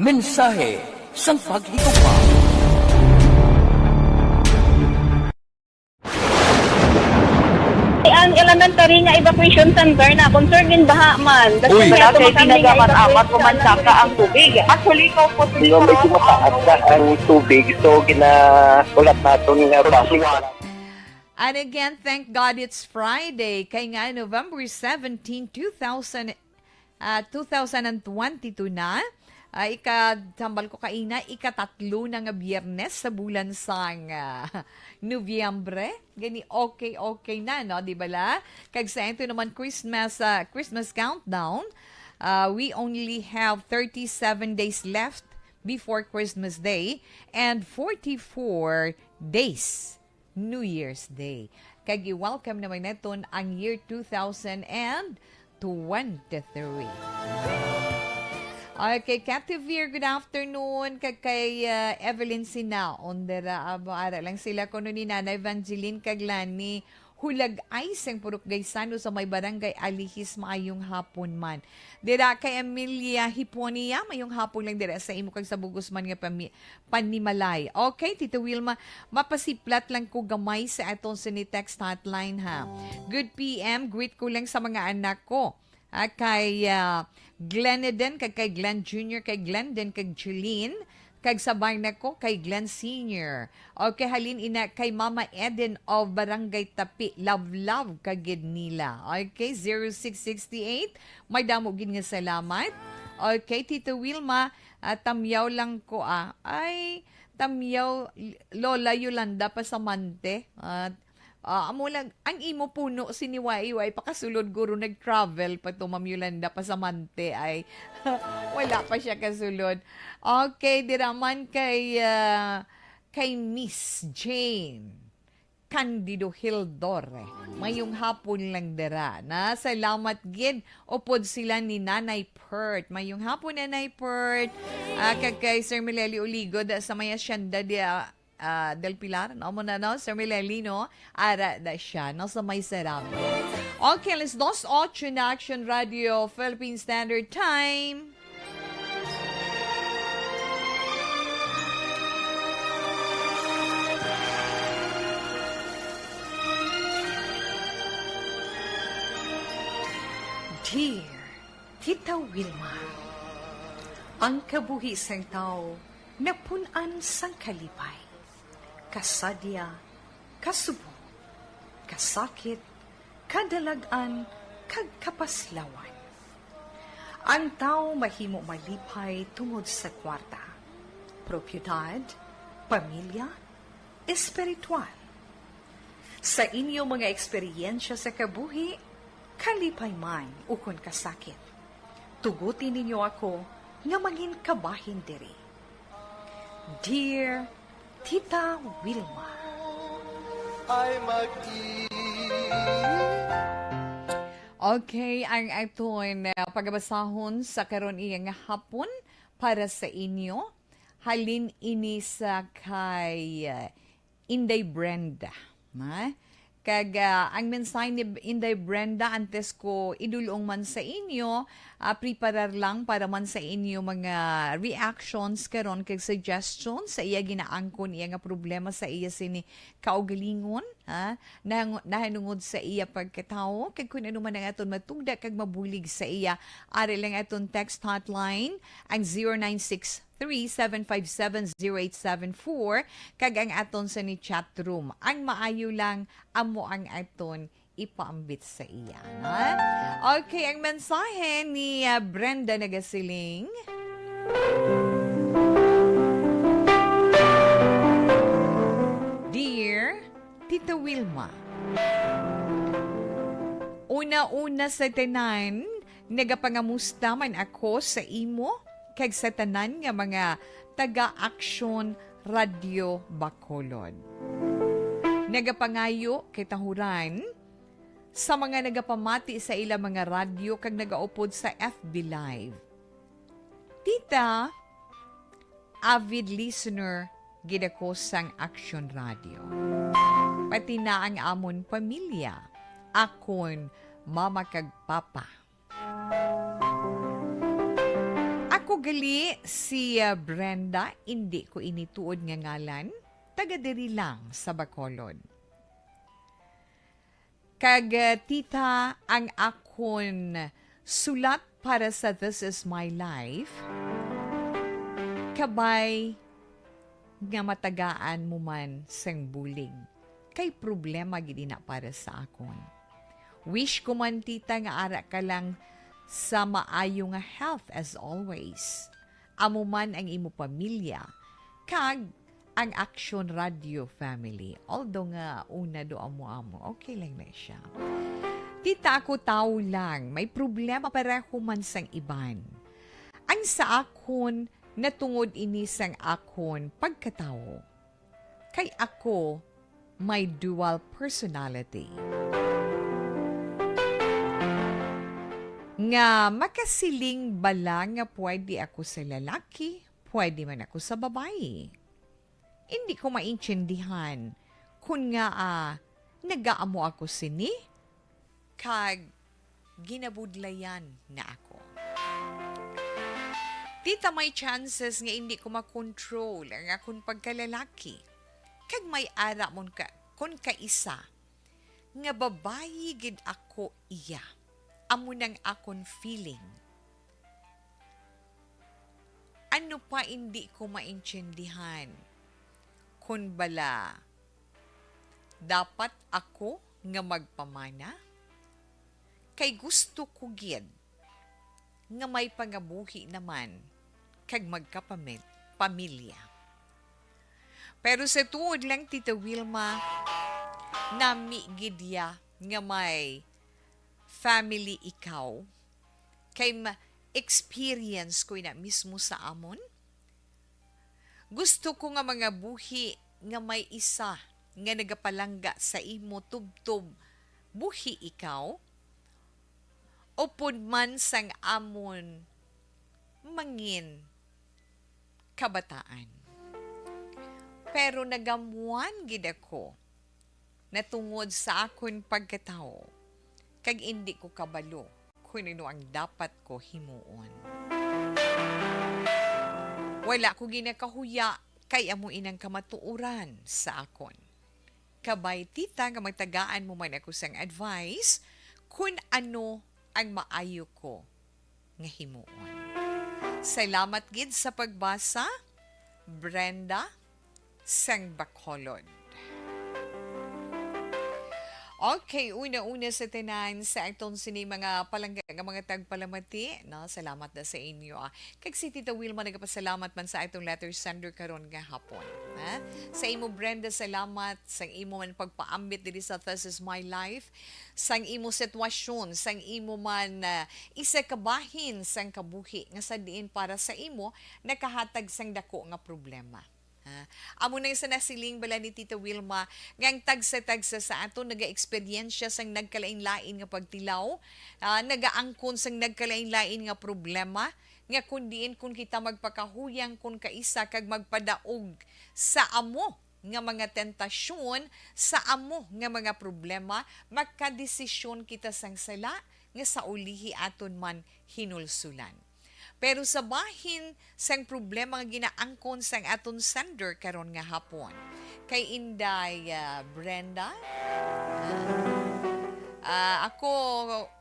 Mensahe sang Paghigugma. Ang elementary nga evacuation center na concern din baha man. Uy. Wala kay pinagamat-amat, umansaka ang tubig. Actually, ko po, medyo mataas na ang tubig, so ginahulat naton nga bus. And again, thank God it's Friday. Kay nga November seventeen, two thousand, ah, two thousand and twenty-two na. Ah, ika-, tambal ko kaina, ikatatlo na nga biyernes sa bulan sang, ah, Nobyembre. Gani, okay, okay na, no? Di ba la? Kag sa ito naman Christmas, ah, Christmas countdown, ah, we only have thirty-seven days left before Christmas Day and forty-four days New Year's Day. Kag i-welcome naman naton ang year two thousand and twenty-three. Okay, Cathy Veer, good afternoon. Kag kay, uh, Evelyn Sinaon, dira, abo, ara lang sila kuno ni Nanay Evangeline kag Lani. Hulag ay sing Purok Gaisano sa may barangay Alihis, maayong hapon man. Dira kay Emilia Hiponia, mayong hapon lang dira sa imo kag sa bugos man nga pami-, panimalay. Okay, Tito Wilma, mapasiplat lang ko gamay sa aton sini text hotline, ha. Good P M, greet ko lang sa mga anak ko. Ah, kay, ah, Gleneden, kag kay Glenn Junior, kay Glendon, kag Jeline, kag sa bana ko, kay Glenn Senior. Okay, halin ina kay Mama Eden of Barangay Tapi. Love, love ka gid nila. Okay, zero six sixty-eight, may damo gid nga salamat. Okay, Tito Wilma, ah, tamyaw lang ko, ah. Ay, tamyaw, Lola Yolanda Pasamante. Ah, ah, amo lang, ang imo puno sini way, way pakasulod, guro, nag-travel pa to, Ma'am Yolanda Pasamante, ay wala pa siya kasulod. Okay, dira man kay, ah, kay Miss Jane Candido Hildor. Mayong hapon lang dira, na. Salamat gid. Upod sila ni Nanay Pert. Mayong hapon, Nanay Pert. Ah, kag kay Sir Mileli Uligod, ah, sa may asyenda di, ah, ah, Del Pilar, no? Amo na, no? Sir Mileli, no? Ara na siya, no? Sa may Sarami. Okay, alas dos ocho na, Action Radio, Philippine Standard Time. Dear Tita Wilma, ang kabuhi sang tawo napun-an sang kalipay, kasadya, kasubo, kasakit, kadalag-an, kag kapaslawan. Ang tawo mahimo malipay tungod sa kwarta, propiedad, pamilya, espiritual. Sa inyo mga eksperyensya sa kabuhi, kalipay man ukon kasakit, tuguti ninyo ako nga mangin kabahin diri. Dear Tita Wilma. Ay mag-, Okay, ang aton, ah, pagabasahon sa karon iya nga hapon para sa inyo. Halin ini sa kay, ah, Inday Brenda. Ha? Kag, ah, ang mensahe ni Inday Brenda, antes ko idulong man sa inyo, ah, preparar lang para man sa inyo mga reactions karon kag suggestions sa iya ginaangkon, iya nga problema sa iya sini kaugalingon, ha? Nahang-, nahanungod sa iya pagkatawo, kag kun ano man ang aton matugda kag mabulig sa iya, ari lang aton text hotline, ang zero nine six three seven five seven zero eight seven four, kag ang aton sa ni chat room. Ang maayo lang, amo ang aton ipaambit sa iya, ha? Okay, ang mensahe ni, ah, Brenda nagasiling, Dear Tita Wilma, una-una sa tanan, nagapangamusta man ako sa imo kag sa tanan nga mga taga-Aksyon Radyo Bacolod. Nagapangayo, katahuran, sa mga nagapamati sa ila mga radyo kag nagaupod sa F B Live. Tita, avid listener gid ako sang Aksyon Radio. Pati na ang amon pamilya, akon mama kag papa. Ako gali si, ah, Brenda, indi ko ini tuod nga ngalan, taga diri lang sa Bacolod. Kag, ah, tita, ang akon sulat para sa This Is My Life, kabay nga matagaan mo man sang bulig, kay problema gid ina para sa akon. Wish ko man, tita, nga ara ka lang sa maayo nga health as always. Amo man ang imo pamilya, kag ang Aksyon Radio family. Although nga una do amo-amo, okay lang na siya. Tita, ako tawo lang, may problema pareho man sang iban. Ang sa akon, natungod ini sang akon pagkatawo. Kay ako, may dual personality. Nga makasiling bala nga pwede ako sa lalaki, pwede man ako sa babayi. Indi ko maintindihan kun ngaa nagaamo ako sini kag ginabudlayan na ako. Tita, may chances nga indi ko makontrol ang akon pagkalalaki, kag may ara man ka, kon kaisa nga babayi gid ako iya. Amo nang akon feeling. Ano pa indi ko maintindihan? Kon bala, dapat ako nga magpamana? Kay gusto ko gid nga may pangabuhi naman kag magkapamil-, pamilya. Pero sa tuod lang, Tita Wilma, nami gid ya nga may family ikaw. Kay ma-experience ko ina mismo sa amon. Gusto ko nga mangabuhi nga may isa nga nagapalangga sa imo tubtob buhi ikaw, upod man sang amon mangin kabataan. Pero nagamuan gid ako natungod sa akon pagkatawo, kag indi ko kabalo kon ano ang dapat ko himuon. Wala ko ginakahuya kay amo inang kamatuoran sa akon. Kabay, tita, nga magtagaan mo man ako sang advice kun ano ang maayo ko nga himuon. Salamat gid sa pagbasa, Brenda sang Bacolod. Okay, una-una sa tanan sa aton sini mga palangga nga mga tagpalamati, no? Salamat na sa inyo, ah. Kag si Tita Wilma nagapasalamat man sa aton letter sender karon nga hapon, ha? Sa imo, Brenda, salamat sa imo man pagpaambit diri sa This Is My Life, sang imo sitwasyon, sang imo man, ah, isa ka bahin sang kabuhi nga sa diin para sa imo nakahatag sang dako nga problema. Ha? Amo na sa nasiling bala ni Tita Wilma nga ang tagsa-tagsa sa aton nagaeksperyensya sang nagkalain-lain nga pagtilaw, ah, nagaangkon sang nagkalain-lain nga problema, nga kun diin kun kita magpakahuyang kun kaisa kag magpadaog sa amo nga mga tentasyon, sa amo nga mga problema, makadesisyon kita sang sala nga sa ulihi aton man hinulsulan. Pero sa bahin sang problema nga ginaangkon sang aton sender karon nga hapon, kay Inday, ah, Brenda, ah, ah, ako,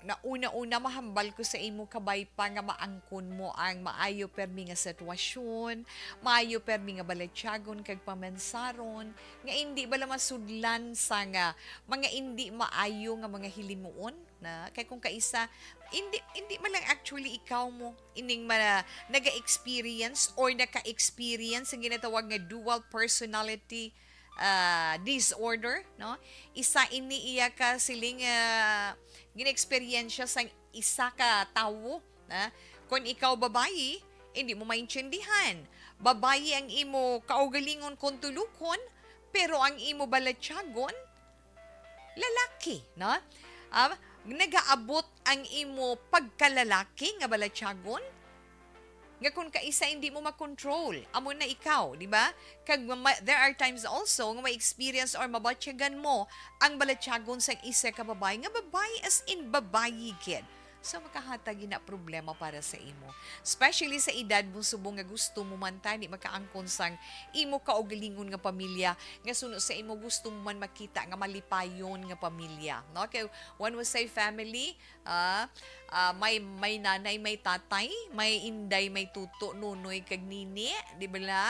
na una-una, mahambal ko sa imo kabay pa nga maangkon mo ang maayo permi nga sitwasyon, maayo permi nga balatyagon kag pamansaron, nga indi bala masudlan sang, ah, mga indi maayo nga mga hilimuon na, kay kung kaisa, hindi, hindi man lang actually ikaw mo ining ma-, naga-experience or naka-experience ang ginatawag nga dual personality, ah, disorder, no? Isa ini iya ka siling, ah, gina-eksperyensya sang isa ka tawo, na kung ikaw babayi, hindi mo maintindihan. Babayi ang imo kaugalingon kung tulukon, pero ang imo balatyagon, lalaki, no? Ah, nagaabot ang imo pagkalalaki nga balatyagon, nga kung kaisa hindi mo makontrol, amo na ikaw, di ba? Kag ma-, there are times also nga may experience or mabatyagan mo ang balatyagon sang isa ka babayi, nga babayi, as in babayi gid. So, makahatag ina problema para sa imo. Especially sa edad mo subong nga gusto mo man tani makaangkon sang imo kaugalingon nga pamilya, nga suno sa imo gusto mo man makita nga malipayon nga pamilya, no? Kay one would say family, ah, ah, may, may nanay, may tatay, may inday, may tuto, nunoy, kag nini, di ba la?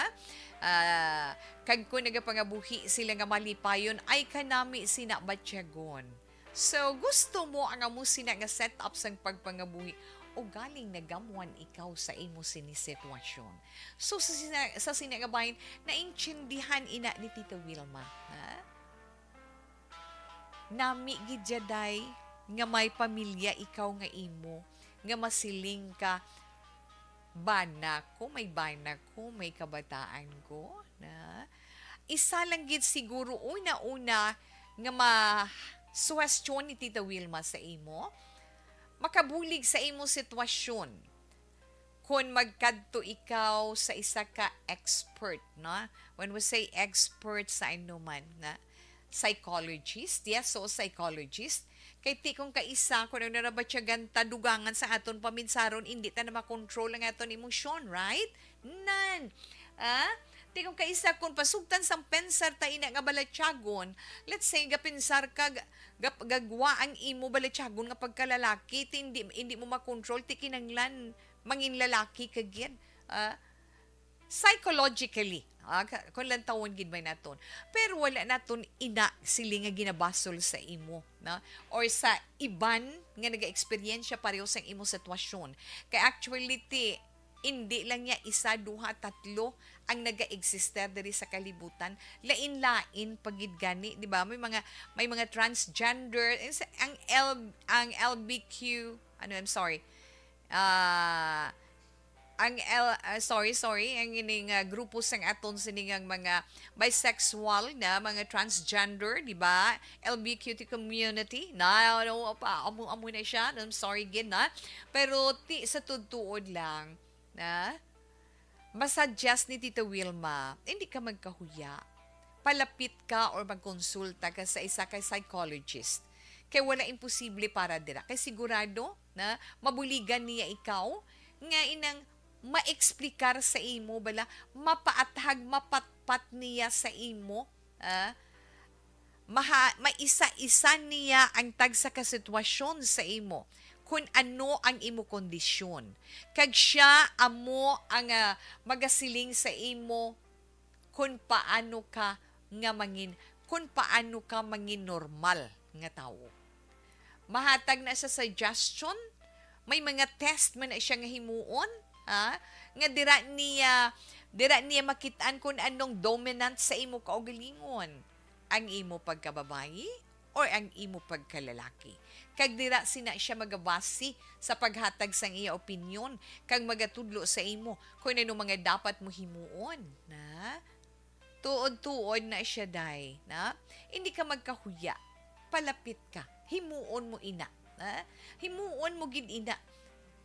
Ah, kag kung nagapangabuhi sila nga malipayon, ay kanami sina batyagon. So, gusto mo ang amo sina nga setup sang pagpangabuhi, ugaling nagamuan ikaw sa imo sini sitwasyon. So, sa sina, sa sina nga bahin, naintindihan ina ni Tita Wilma, ha? Nami gid, Jaday, nga may pamilya ikaw nga imo, nga masiling ka, "Bana ko, may bana ko, may kabataan ko," na. Isa lang gid siguro, una-una, nga ma-, suwestyon ni Tita Wilma sa imo, makabulig sa imo sitwasyon. Kon magkadto ikaw sa isa ka expert, no? When we say expert, sa ano man, na psychologist, yes, so psychologist. Kay ti kung kaisa, kung ano na ba siya ganta, dugangan sa aton paminsaron, hindi ta na makontrol ang aton emosyon, right? Nan. Ah? Ti kung kaisa, kung pasugtan sang pensar ta ina nga balatyagon, let's say, gapinsar ka, ga-, gap-, gagwa ang imo balatyagon nga pagkalalaki, ti hindi, hindi mo makontrol, ti kinanglan mangin lalaki ka gid, ah, psychologically, ah, ka-, kung lantawon gid may naton. Pero wala naton ina sili nga ginabasol sa imo, no? Or sa iban nga naga-eksperyensya pareho sang imo sitwasyon. Kay actually, ti, hindi lang niya isa, duha, tatlo ang naga-existe diri sa kalibutan. Lain-lain pa gid gani, di ba? May mga, may mga transgender, ang sa-, ang L-, ang L B Q, ano, I'm sorry. Ah, ang L-, ah, sorry, sorry, ang ining, ah, grupo sang aton sining ang mga bisexual na mga transgender, di ba? L B Q T community, na, ano pa, amo, amo na siya. I'm sorry gid, na. Pero ti, sa tuod-tuod lang, na, masuggest ni Tita Wilma, hindi ka magkahuya. Palapit ka or magkonsulta ka sa isa ka psychologist. Kay wala imposible para dira. Kay sigurado na mabuligan niya ikaw nga inang maeksplikar sa imo bala, mapaathag, mapatpat niya sa imo, ah, maha-, maisa-isa niya ang tagsa ka sitwasyon sa imo, kun ano ang imo kondisyon. Kag siya amo ang, ah, magasiling sa imo kun paano ka nga mangin-, kun paano ka mangin normal nga tawo. Mahatag na sa suggestion, may mga test man na siya nga himuon, ha? Nga dira niya, dira niya makit-an kung anong dominant sa imo kaugalingon, ang imo pagkababayi or ang imo pagkalalaki. Kag dira sina siya magabasi sa paghatag sang iya opinyon kag magatudlo sa imo kung ano mga dapat mo himuon, na? Tuod-tuod na siya, day, na? Hindi ka magkahuya. Palapit ka. Himuon mo ina. Ha? Himuon mo gid ina.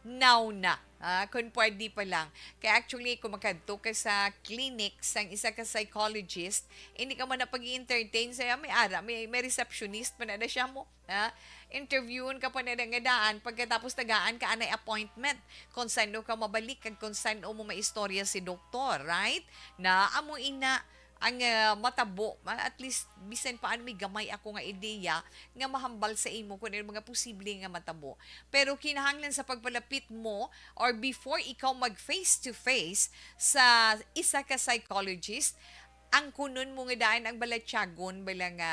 Now na. Ha? Kung pwede pa lang. Kaya actually, kung makadto ka sa clinic sang isa ka psychologist, hindi ka man na pag-entertain sa may ara, may, may receptionist pa na, na siya mo. Ha? Interviewon ka pa na nga daan, pagkatapos tagaan ka anay appointment kung saan ka mabalik kag kung saan mo maistorya si doktor, right? Na amo ina ang, ah, matabo, ma-, at least, bisan paano may gamay ako nga ideya nga mahambal sa imo kung ano mga posible nga matabo. Pero kinahanglan sa pagpalapit mo or before ikaw mag face to face sa isa ka psychologist, ang kunon mo nga daan ang balatyagon, bala nga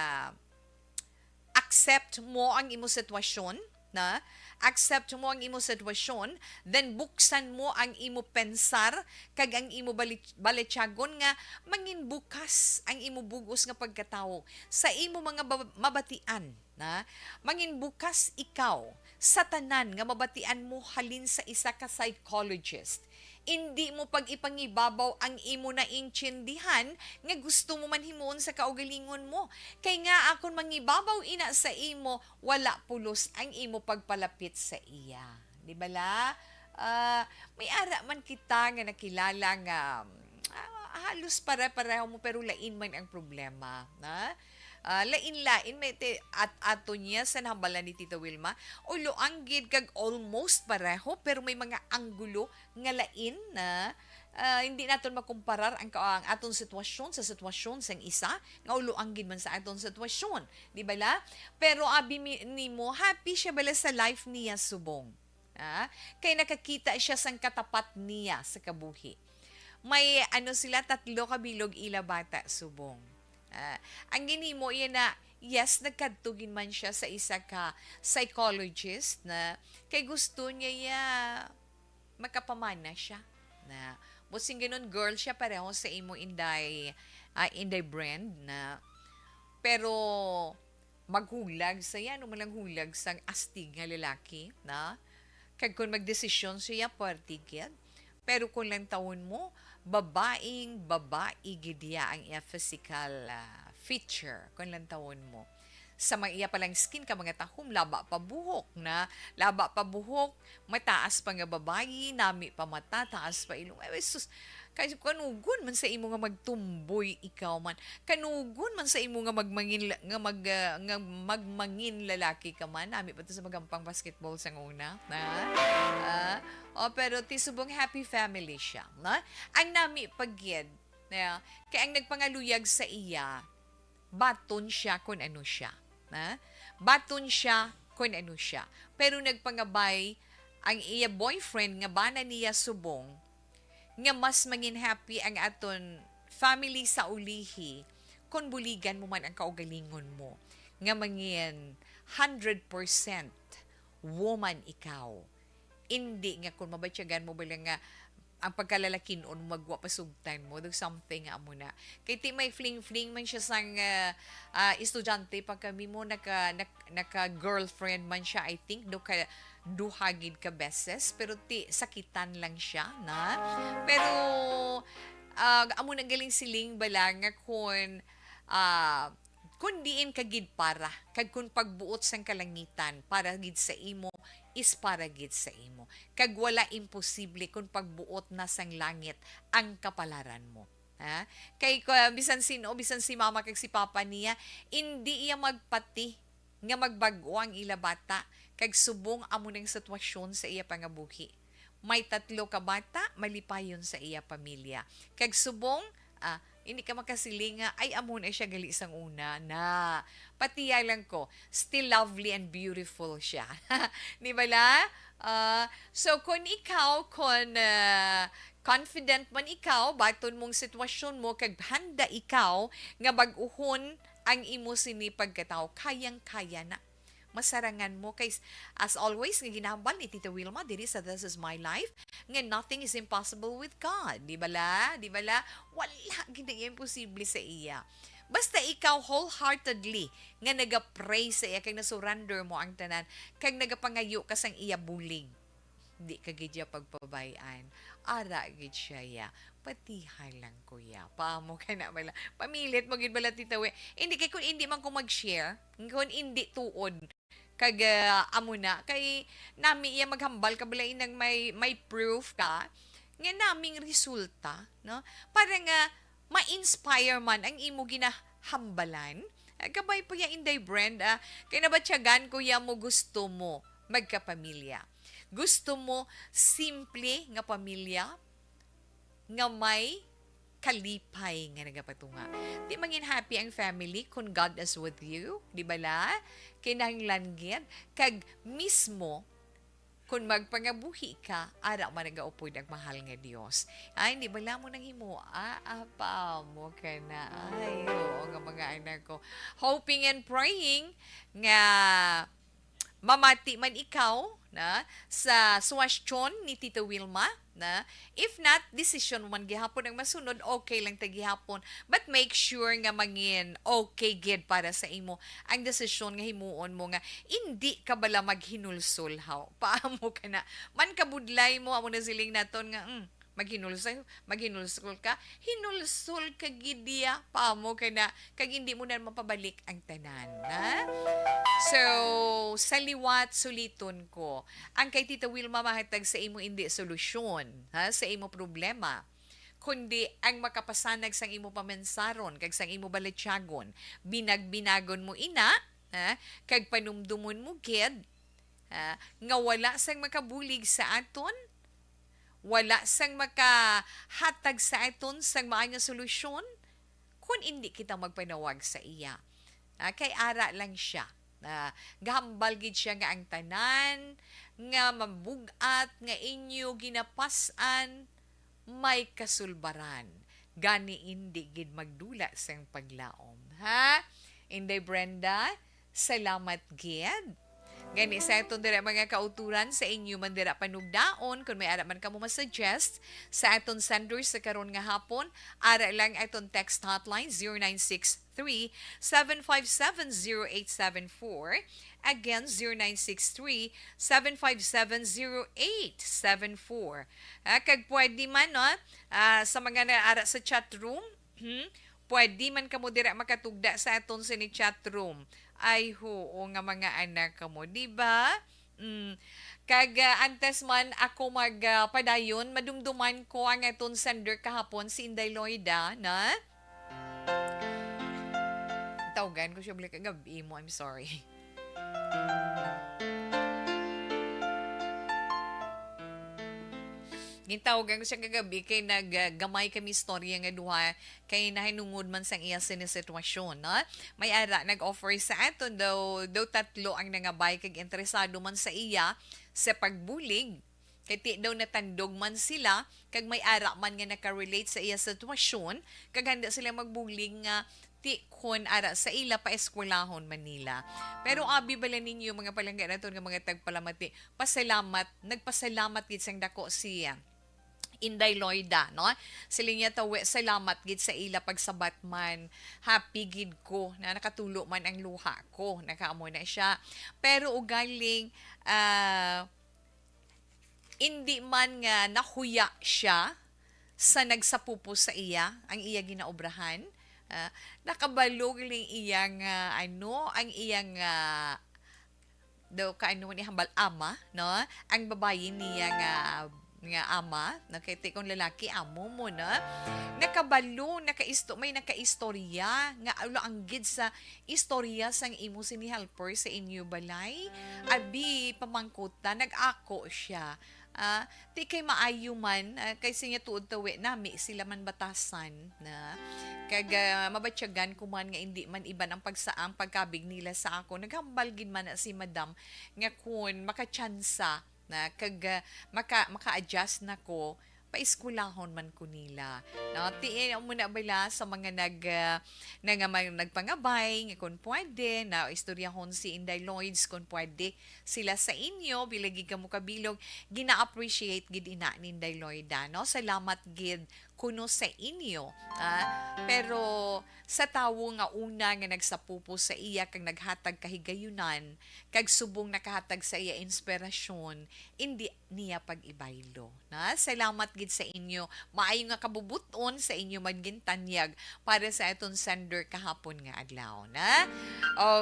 accept mo ang imo sitwasyon, na? Accept mo ang imo sitwasyon, then buksan mo ang imo pensar kag ang imo bali-, balatyagon nga mangin bukas ang imo bug-os nga pagkatawo sa imo mga ba-, mabatian, na? Mangin bukas ikaw sa tanan nga mabatian mo halin sa isa ka psychologist. Indi mo pag-ipangibabaw ang imo naintindihan nga gusto mo man himuon sa kaugalingon mo. Kay nga akon mangibabaw ina sa imo, wala pulos ang imo pagpalapit sa iya. Di bala? Ah, may ara man kita nga nakilala nga, ah, halos pare-pareho mo pero lain man ang problema, na? Ah, lain-lain may ti-, at ato niya sa nahambalan ni Tita Wilma. Ulo ang gid kag almost pareho pero may mga anggulo nga lain na, ah, hindi naton makumparar ang ka-, ang aton sitwasyon sa sitwasyon sang isa nga ulo ang gid man sa aton sitwasyon, di bala? Pero abi mi-, nimo, happy siya bala sa life niya subong? Ah, kay nakakita siya sang katapat niya sa kabuhi. May ano sila, tatlo ka bilog ila bata subong. Ah, ang ginhimo iya na, yes, nagkadto gid man siya sa isa ka psychologist na kay gusto niya iya makapamana siya. Na, buot silingon, girl siya, pareho sa imo, Inday, ah, Inday Brand, na, pero maghulag sa iya, ano man lang hulag sang astig nga lalaki, na? Kag kung magdesisyon siya, pwerte gid. Pero kung lantawon mo, babaeng babae gid iya ang iya physical, ah, feature, kung lantawon mo. Sa mga iya palang skin ka mga tahom, laba pa buhok na, laba pa buhok, mataas pa nga babayi, nami pa mata, taas pa ilong. Ay, sus, kay kanugon man sa imo nga magtumboy ikaw man. Kanugon man sa imo nga magmangin la-, nga mag, ah, nga magmangin lalaki ka man. Nami pa to sa magampang basketball sa una, na? Ah, oh, pero ti subong happy family siya, na? Ang nami pa gid, na, kay ang nagpangaluyag sa iya, baton siya kun ano siya, na? Baton siya kun ano siya. Pero nagpangabay ang iya boyfriend nga bana niya subong nga mas mangin happy ang aton family sa ulihi kon buligan mo man ang kaugalingon mo nga mangin hundred percent woman ikaw. Indi nga kung mabatyagan mo bala nga ang pagkalalakin-on mo, magwa pasugtan mo, do something nga amo na. Kay ti may fling-fling man siya sang, ah, ah, estudyante pa kami mo, naka, nak-, naka-girlfriend man siya, I think, do ka, duha gid ka beses, pero ti sakitan lang siya, na? Pero, ah, amo na galing siling bala nga kun, ah, kun diin ka gid para, kag kun pagbuot sang kalangitan para gid sa imo, is para gid sa imo. Kag wala imposible kun pagbuot na sang langit ang kapalaran mo. Ha? Kay ko, bisan sin-o, bisan si mama kag si papa niya, indi iya magpati nga magbag-o ang ila bata, kag subong amo ning sitwasyon sa iya pangabuhi. May tatlo ka bata, malipayon sa iya pamilya. Kag subong, ah, hindi ka makasiling nga, "Ay, amo na siya gali sang una." Na, patiya lang ko, still lovely and beautiful siya. Di bala? Ah, so, kung ikaw, kung, ah, confident man ikaw, baton mong sitwasyon mo, kag handa ikaw nga bag-uhon ang imo sini pagkatawo, kayang-kaya na. Masarangan mo kay, as always, nga ginahambal ni Tita Wilma diri sa This Is My Life, nga nothing is impossible with God. Di bala? Di bala? Wala gid ang imposible sa iya. Basta ikaw wholeheartedly nga naga-pray sa iya kag nasurrender mo ang tanan kag nagapangayo ka sang iya bulig, di ka gid iya pagpabay-an. Ara gid siya, ya. Patiha lang ko, ya. Paamo ka na bala. Pamilit mo gid bala, Tita Wi. Hindi, kay kung hindi man ko mag-share, kung hindi tuod, kag, ah, amo na, kay nami iya maghambal ka bala inang may, may proof ka, nga naming resulta, no? Para nga ma-inspire man ang imo ginahambalan. Ah, kabay pa ya, Inday Brenda, kay nabatyagan ko ya mo gusto mo magkapamilya. Gusto mo simple nga pamilya nga may kalipay nga nagapatunga. Di mangin happy ang family kung God is with you, di bala? Kinahanglan gid, kag mismo kung magpangabuhi ka, ara man nagaupod ang mahal nga Dios. Ay, di bala mo nang himo? Ah, apa mo ka na? Ay, oo nga, mga anak ko. Hoping and praying nga mamati man ikaw na sa suwestyon ni Tita Wilma, na if not, desisyon mo man gihapon ang masunod, okay lang ta gihapon. But make sure nga mangin okay gid para sa imo ang desisyon nga himuon mo, nga hindi ka bala maghinulsol, haw. Paamo ka na? Man kabudlay mo, amo na siling naton nga, mm, maghinulsol, maghinulsol ka, hinulsol ka gid diya, paamo ka na, kag hindi mo na mapabalik ang tanan, ha? So, sa liwat, suliton ko, ang kay Tita Wilma mahatag sa imo hindi solusyon, ha, sa imo problema, kundi ang makapasanag sang imo pamensaron kag sang imo balatyagon. Binagbinagon mo ina, ha, kag panumdumon mo gid, ha, nga wala sang makabulig sa aton, wala sang makahatag sa aton sang maayo nga solusyon, kon indi kita magpanawag sa iya. Ah, kay ara lang siya. Ah, gahambal gid siya nga ang tanan nga mabug-at nga inyo ginapas-an may kasulbaran. Gani indi gid magdula sang paglaom. Ha? Inday Brenda, salamat gid. Gani sa aton dira mga kauturan, sa inyo man dira panugdaon, kung may ara man kamo masuggest sa aton senders sa karon nga hapon, ara lang aton text hotline, zero nine six three, seven five seven, zero eight seven four. Again, zero nine six three, seven five seven, zero eight seven four. Ah, kag pwede man, no, ah, sa mga naara sa chat room, hmm, pwede man kamo dira makatugda sa aton sini chat room. Ay, huo nga mga anak kamo, di ba? Mm. Kag, ah, antes man ako mag, ah, padayon, madumduman ko ang aton sender kahapon, si Inday Loida, na? Tawgan ko siya balik kagabi mo, I'm sorry. Gintawagan ko siya kagabi kay naggamay kami istorya nga duha kay nahinungod man sang iya sini sitwasyon, no? May ara nag-offer sa aton daw, daw tatlo ang nangabay kag interesado man sa iya sa pagbulig. Kay ti daw natandog man sila, kag may ara man nga nakarelate sa iya sitwasyon, kag handa sila magbulig nga ti kon ara sa ila paeskwelahon man nila. Pero abi bala ninyo, mga palangga naton nga mga tagpalamati, pasalamat, nagpasalamat gid sang dako si Inday Loida, no? Siling niya, "Tawi, salamat gid sa ila pagsabat man. Happy gid ko na nakatulo man ang luha ko." Nakaamo na siya. Pero ugaling, ah, indi man nga nahuya siya sa nagsapupo sa iya, ang iya ginaobrahan, ah, nakabalo ning iya nga, ano, ang iya nga, daw, kaano ni hambal, ama, no? Ang babayi niya nga, nga ama, no? Kay ti kung lalaki, amo mo, no? Nakabalo, nakaisto-, may nakaistorya nga alo ang gid sa istorya sang imo sini helper sa inyo balay. Abi, pamangkutan, nag-ako siya. Ah, ti kay maayo man, ah, kay sinya tuod tawi, nami sila man batasan na. Kag, ah, mabatyagan ko man nga indi man iban ang pagsaang pagkabig nila sa ako. Naghambal gid man na si madam nga kun makatsansa na kag, ah, maka-, maka-adjust na ko, paeskwelahon man ko nila. No, ti, eh, amo na bala sa mga nag, ah, na nga mag-, nagpangabay nga kun pwede, na istoryahon si Inday Lloyds kun pwede sila sa inyo, bilay gid kamo kabilog, gina-appreciate gid ina ni Inday Lloyda, no? Salamat gid kuno sa inyo, ah, pero sa tawo nga una nga nagsapupo sa iya kag naghatag kahigayunan, kag subong nakahatag sa iya inspirasyon, indi niya pag-ibaylo, na? Salamat gid sa inyo. Maayo nga kabubut-on sa inyo man gintanyag para sa aton sender kahapon nga adlaw, na?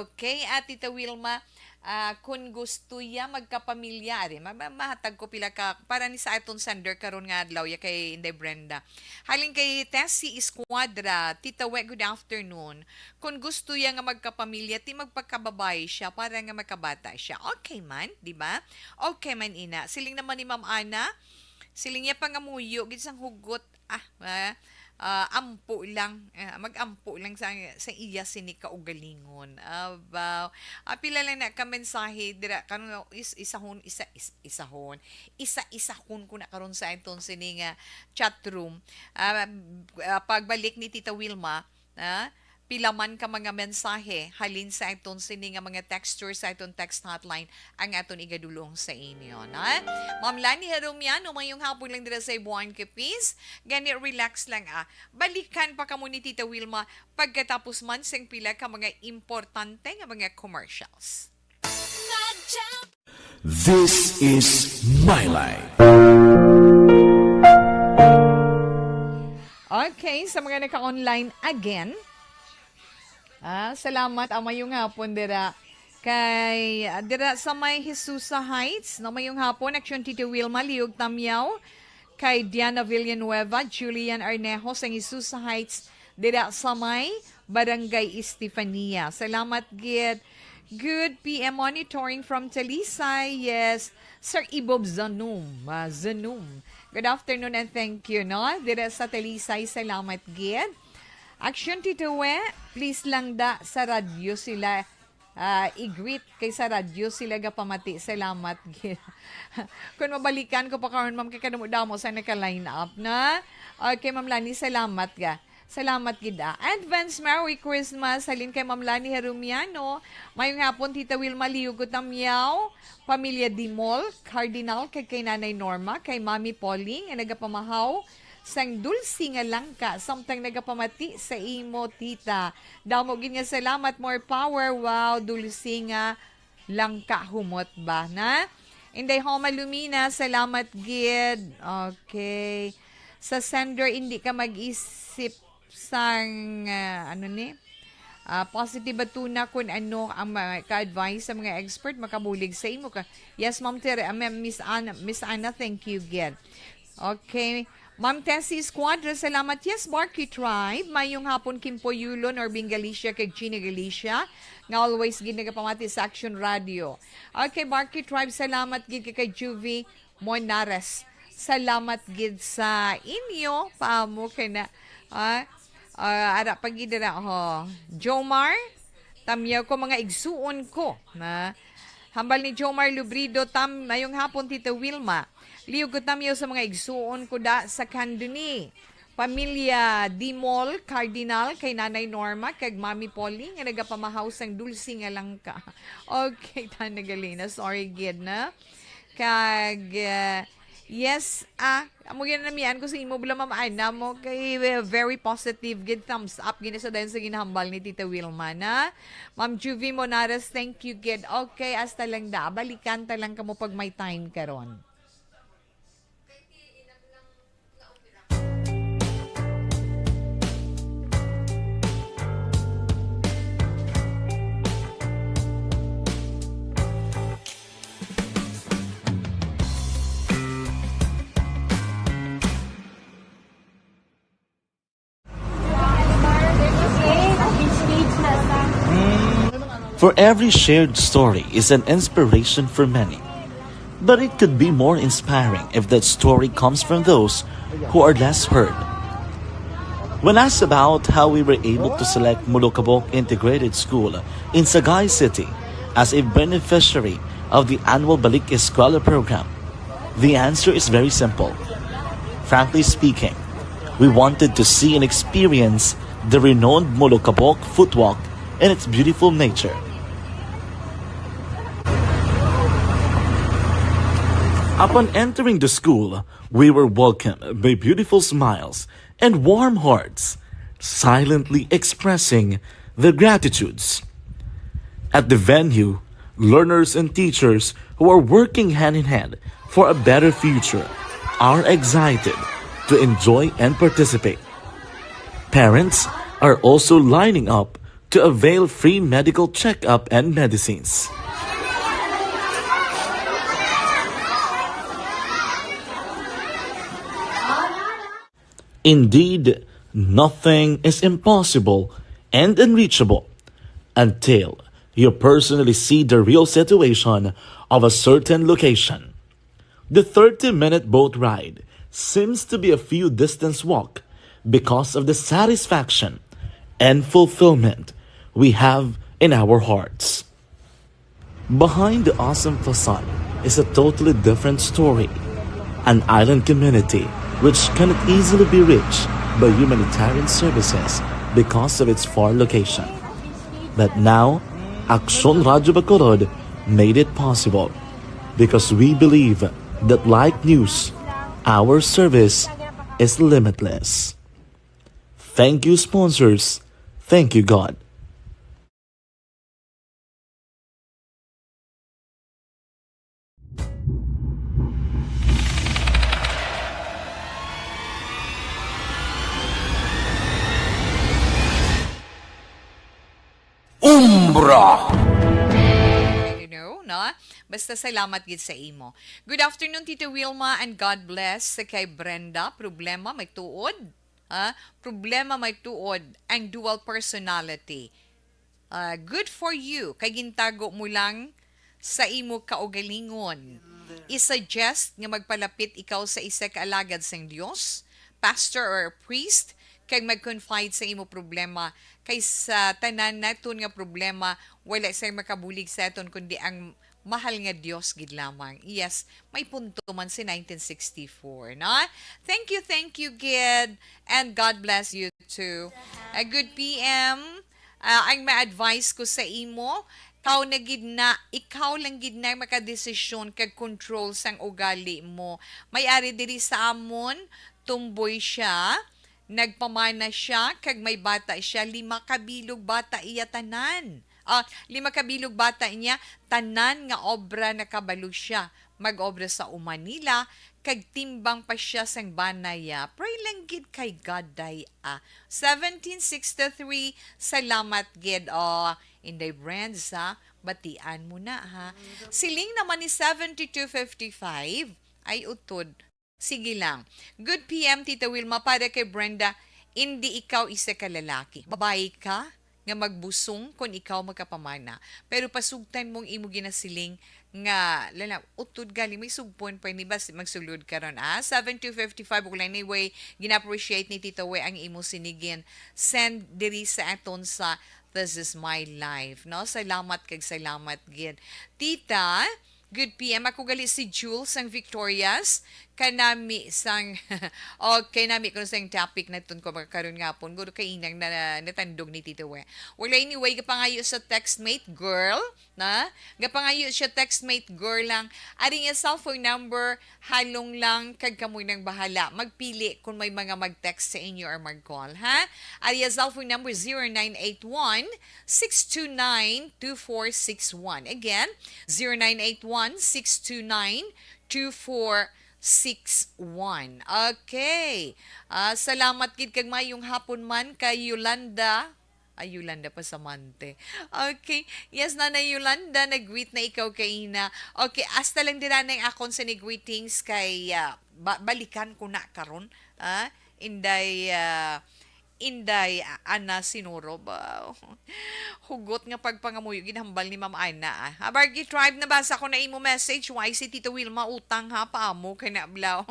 Okay, Ate Tita Wilma, ah, kun gusto ya magkapamilya, ari, ma-, ma-, mahatag ko pila ka, para ni sa aton sender karon nga adlaw, ya kay Inday Brenda. Halin kay Tessie Escuadra, Tita We, good afternoon. Kun gusto ya nga magkapamilya, ti magpakababay siya para nga makabata siya. Okay man, di ba? Okay man ina. Siling naman ni Ma'am Ana, siling niya pangamuyo gid sang hugot. Ah, ah, ah, ampo lang, ah, mag-ampo lang sa, sa iya sini kaugalingon. Abaw. Ah, pila lang na ka mensahe dira karon is, isahon, isa, is, isahon. Isa-isahon ko na karon sa aton sini nga chat room. Ah, ah, pagbalik ni Tita Wilma, ah, pila man ka mga mensahe halin sa aton sini nga mga textures sa aton text hotline ang aton igadulong sa inyo, na? Ma'am Lani Herumiano, mayong hapon lang dira sa Buan Capiz. Gani, relax lang, ah. Balikan pa kamo ni Tita Wilma pagkatapos man sing pila ka mga importante nga mga commercials. This is My Life. Okay, sa mga naka-online again, ah, salamat. Ang mayong hapon dira kay, ah, dira sa may Jesusa Heights, no, mayong hapon, Action Tito Wilma Liog Tamyaw, kay Diana Villanueva, Julian Arnejo sa Jesusa Heights, dira sa may Barangay Estefania. Salamat gid. Good P M monitoring from Talisay. Yes, Sir Ibob Zanum, ah, Zanum. Good afternoon and thank you, no? Dira sa Talisay, salamat gid. Action Tito We, please lang da sa radyo sila, ah, i-greet kay sa radyo sila gapamati. Salamat gid. Kung mabalikan ko pa karon, ma'am, kay kadamo-damo sa naka-line up na. Okay, Ma'am Lani, salamat ga. Salamat gid, ah. Advance Merry Christmas halin kay Ma'am Lani Herumiano. Mayong hapon, Tita Wilma Liugo Tamyaw, pamilya Dimol, Cardinal, kag kay Nanay Norma, kay Mami Polly nga nagapamahaw sang dulsi nga langka samtang nagapamati sa imo, Tita. Damo gid nga salamat, more power. Wow, dulsi nga langka humot ba, na? Inday Homa Lumina, salamat gid. Okay. Sa sender, hindi ka mag-isip sang, ah, ano ni? Ah, positive ba tuna kun ano ang mga ka-advise sa mga expert makabulig sa imo ka? Yes, Ma'am Tere, ah, Ma'am Miss Ana, Miss Ana, thank you gid. Okay. Ma'am Tessie Escuadra, salamat. Yes, Barky Tribe. Mayong hapon, Kimpo Yulon, Orbing Galicia, kag Gina Galicia, nga always gid nagapamati sa Action Radio. Okay, Barky Tribe, salamat gid kay, kay Juvie Monares. Salamat gid sa inyo, paamo kay na, ah, ah, ara pa gid dira, ho. Jomar, tamyaw ko mga igsuon ko, na. Hambal ni Jomar Lubrido, tam, mayong hapon, Tita Wilma. Liog ko tamyaw sa mga igsuon ko da sa Candoni. Pamilya Dimol, Cardinal, kay Nanay Norma, kag Mami Polly, nga nagapamahaw sang dulsi nga langka. Okay, Tana Galina, sorry gid na. Kag, ah, yes, ah, amo gid namian ko sa imo, bala, Ma'am Ana, mo kay, eh, very positive gid, thumbs up gid sa dayon sa ginhambal ni Tita Wilma, na. Ma'am Juvie Monares, thank you gid. Okay, hasta lang da. Balikan ta lang kamo pag may time karon. For every shared story is an inspiration for many. But it could be more inspiring if that story comes from those who are less heard. When asked about how we were able to select Molokabok Integrated School in Sagay City as a beneficiary of the annual Balik Eskwela program, the answer is very simple. Frankly speaking, we wanted to see and experience the renowned Molokabok Footwalk and its beautiful nature. Upon entering the school, we were welcomed by beautiful smiles and warm hearts, silently expressing their gratitudes. At the venue, learners and teachers who are working hand in hand for a better future are excited to enjoy and participate. Parents are also lining up to avail free medical checkup and medicines. Indeed, nothing is impossible and unreachable until you personally see the real situation of a certain location. The thirty-minute boat ride seems to be a few distance walk because of the satisfaction and fulfillment we have in our hearts. Behind the awesome facade is a totally different story, an island community which cannot easily be reached by humanitarian services because of its far location. But now, Aksyon Radyo Bacolod made it possible because we believe that, like news, our service is limitless. Thank you, sponsors. Thank you, God. Umbra! You know, no? Basta salamat gid sa imo. Good afternoon, Tita Wilma, and God bless sa kay Brenda. Problema may tuod. Ha? Problema may tuod ang dual personality. Ah, good for you, kay gintago mo lang sa imo kaugalingon. I-suggest nga magpalapit ikaw sa isa ka alagad sang Dios, pastor or priest, kag mag-confide sa imo problema, kay sa tanan naton nga problema, wala sing makabulig sa aton, kundi ang mahal nga Dios gid lamang. Yes, may punto man si nineteen sixty-four, no? Thank you, thank you, gid, and God bless you too. A good P M. Ah, ang ma-advise ko sa imo, ikaw na gid na, ikaw lang gid na makadesisyon kag control sang ugali mo. May ari diri sa amon, tumboy siya, nagpamana siya, kag may bata siya, lima ka bilog bata iya tanan. Ah, lima ka bilog bata niya, tanan nga obra nakabalo siya. Mag-obra sa uma nila, kag timbang pa siya sang bana ya. Pray lang gid kay God, day, ah. Seventeen sixty-three, salamat gid, oh. Inday Brenda, ha? Batian mo na, ha? Siling naman ni seventy-two fifty-five, ay utod. Sige lang. Good P M, Tita Wilma, para kay Brenda, indi ikaw isa ka lalaki. Babayi ka nga magbusong kon ikaw magkapamana. Pero pasugtan mong imo ginasiling nga, lala, utod gali, may sugpon pa ni, basi magsulod karon, ah. Seven two fifty-five, okay lang. Anyway, gina-appreciate ni Tita We ang imo sinigin. Send diri sa aton sa This Is My Life, no? Salamat kag salamat gid. Tita, good P M. Ako gali si Jules ang Victorias. Kanami sang, okay, nami ko sang topic naton ko magkaron nga hapon. Guro kay inang na, natandog ni Tito We. Wala, anyway, gapangayo sa textmate girl, na? Gapangayo siya textmate girl lang. Ari nga cellphone number, halong lang kag kamoy nang bahala. Magpili kung may mga mag-text sa inyo or mag-call, ha? Ari nga cellphone number, zero nine eight one, six two nine, two four six one. Again, zero nine eight one, six two nine, two four six one. Okay. Ah, salamat gid kag mayong hapon man kay Yolanda. Ay, Yolanda Pasamante. Okay. Yes, Nanay Yolanda, nag-greet na ikaw kaina. Okay, hasta lang dira na ang akon sa ni greetings kay, ah, ba-, balikan ko na karon. Ah, Inday, ah, Inday, ah, Ana Sinuro ba? Hugot nga pagpangamuyo ginhambal ni Ma'am Ana, ah. Habargi Tribe, nabasa ko na imo message. Why si Tito Wilma utang ha pa amo kay nablaw.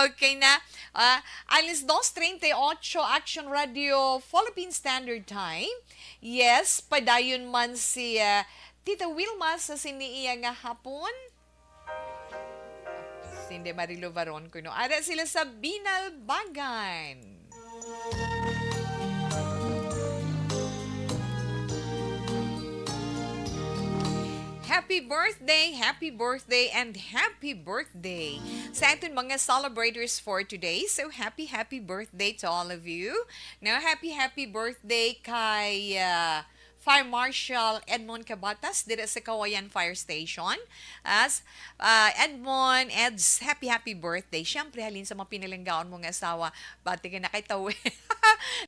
Okay na. Ah, alas dos treinta y ocho, Action Radio, Philippine Standard Time. Yes, padayon man si, ah, Tita Wilma sa sini iya nga hapon. Cindy Marilo Varon kuno. Ara sila sa Binalbagan. Happy birthday, happy birthday, and happy birthday sa aton mga celebrators for today. So, happy, happy birthday to all of you. Now, happy, happy birthday kay ah, Fire Marshal Edmond Cabatas dira sa Kawayan Fire Station. As ah, Edmond, Eds, happy, happy birthday. Siyempre, halin sa mga pinalanggaon mo nga asawa, bati ka na kay Tawi.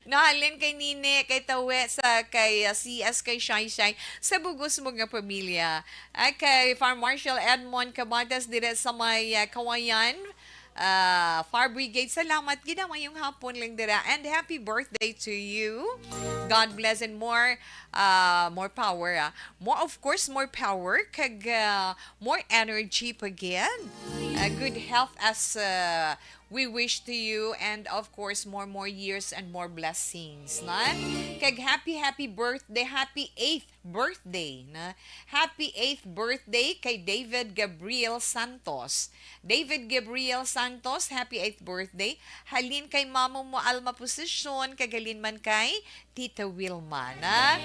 Nahalin kay Nini, kay Tawi, sa kay ah, C S, kay Shai Shai, sa bugos mo nga pamilya. Ah, kay Fire Marshal Edmond Cabatas dira sa may ah, Kawayan. Ah, Fire Brigade, salamat. Ginamayong hapon lang dira. And happy birthday to you. God bless and more, ah, more power. Ah. More, of course, more power. Kag ah, more energy pa gid. Ah, good health as ah, we wish to you, and of course, more, more years and more blessings, na? Kag happy, happy birthday, happy eighth birthday, na? Happy eighth birthday kay David Gabriel Santos. David Gabriel Santos, happy eighth birthday. Halin kay Mamo mo Alma Posisyon, kag halin man kay Tita Wilma, na?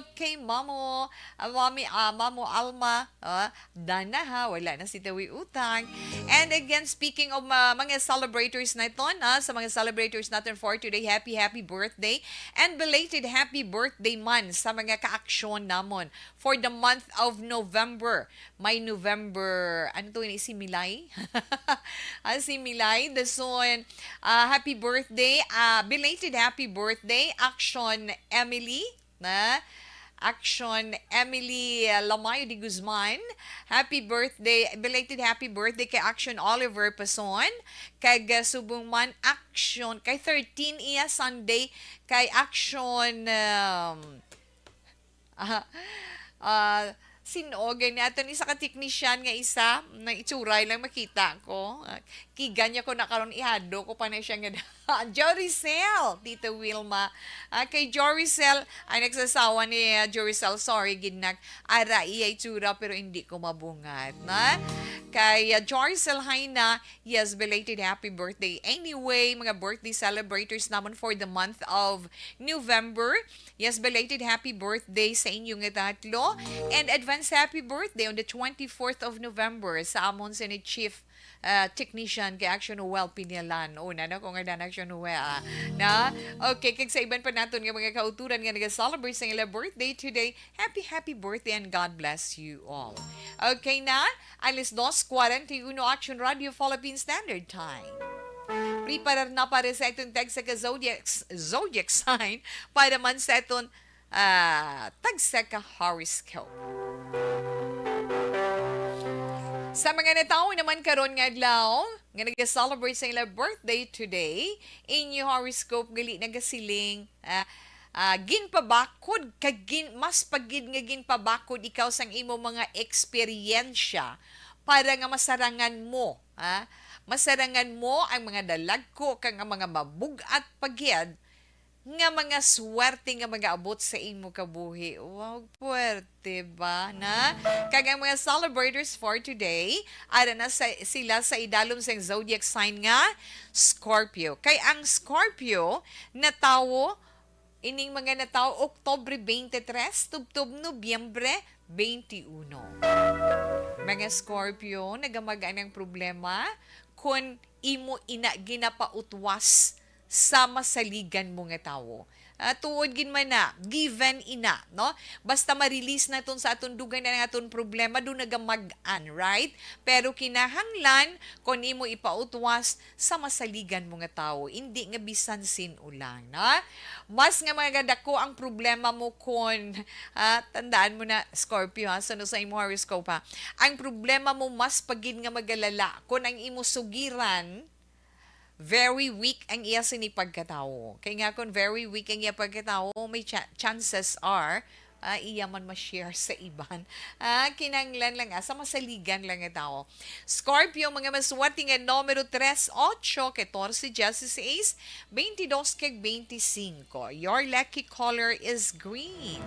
Okay, Mamo, ah, Mami, ah, Mamo Alma, ah, Dana, ha, wala na si Tawi Utang. And again, speaking of uh, mga celebrators naton, ah, sa mga celebrators naton for today, happy, happy birthday and belated happy birthday man sa mga kaaksyon namon for the month of November. May November, ano to ini, si Milay? Ah, si Milay, the son, ah, happy birthday, ah, belated happy birthday, Action Emily, na? Action Emily uh, Lamayo de Guzman. Happy birthday, belated happy birthday kay Action Oliver Pason. Kag uh, subong man Action kay thirteen iya Sunday kay Action um, ah, ah, sin-o gani aton isa ka technician nga isa na itsuray lang makita ko. Ah, kigan niya ko na karon ihado ko pa na siya nga Joricel, Tita Wilma. Ah, kay Joricel, ay nagsasawa ni ah, Joricel, sorry gid nak, ara iya itsura pero hindi ko mabungat, na? Kay ah, Joricel Haina, yes, belated happy birthday. Anyway, mga birthday celebrators namon for the month of November, yes, belated happy birthday sa inyo nga tatlo. And advance happy birthday on the twenty-fourth of November sa amon sa ni Chief ah, technician kay Action Noel Pinialan. Una na ko nga dan Action Noel, ah. Na? Okay, kag sa iban pa naton nga mga kauturan nga nag-celebrate sa ilang birthday today, happy, happy birthday and God bless you all. Okay na? Alas dos cuarenta y uno, Action Radio Philippine Standard Time. Preparar na para sa itong tag sa ka zodiac, zodiac sign para man sa itong ah, tagsa ka horoscope. Sa mga natawo naman karon nga adlaw nga nag-celebrate sa ila birthday today, inyo horoscope gali nagasiling, ah, ah, ginpabakod kag gin, mas pagid nga ginpabakod ikaw sang imo mga eksperyensya para nga masarangan mo, ah, masarangan mo ang mga dalagko kag ang mga mabug-at pagid nga mga swerte nga mag-aabot sa imo kabuhi. Wow, puwerte ba na? Kag ang mga celebrators for today, ara na sa, sila sa idalom sang zodiac sign nga Scorpio. Kay ang Scorpio natawo ining mga natawo Oktubre twenty-three tubtob Nobyembre twenty-one. Mga Scorpio, nagamag-an ang problema kon imo ina ginapautwas sa masaligan mo nga tawo. Ah, tuod gid man na, given ina, no? Basta ma-release naton sa aton dugay na nga aton problema, do nagamag-an, right? Pero kinahanglan kon imo ipautwas sa masaligan mo nga tawo, indi nga bisan sin-o lang, no? Mas nga mga dako ang problema mo kon, ah, tandaan mo na, Scorpio, ha, sunod sa imo horoscope, ha. Ang problema mo mas pagid nga magalala kon ang imo sugiran very weak ang iya sini pagkatawo. Kay nga kung very weak ang iya pagkatawo, may cha- chances are, ah, iya man ma-share sa iban. Ah, kinahanglan lang, ah, sa masaligan lang nga tawo. Scorpio, mga maswerte nga numero tres, ocho, katorse, dieciséis, twenty-dos, kag twenty-cinco. Your lucky color is green.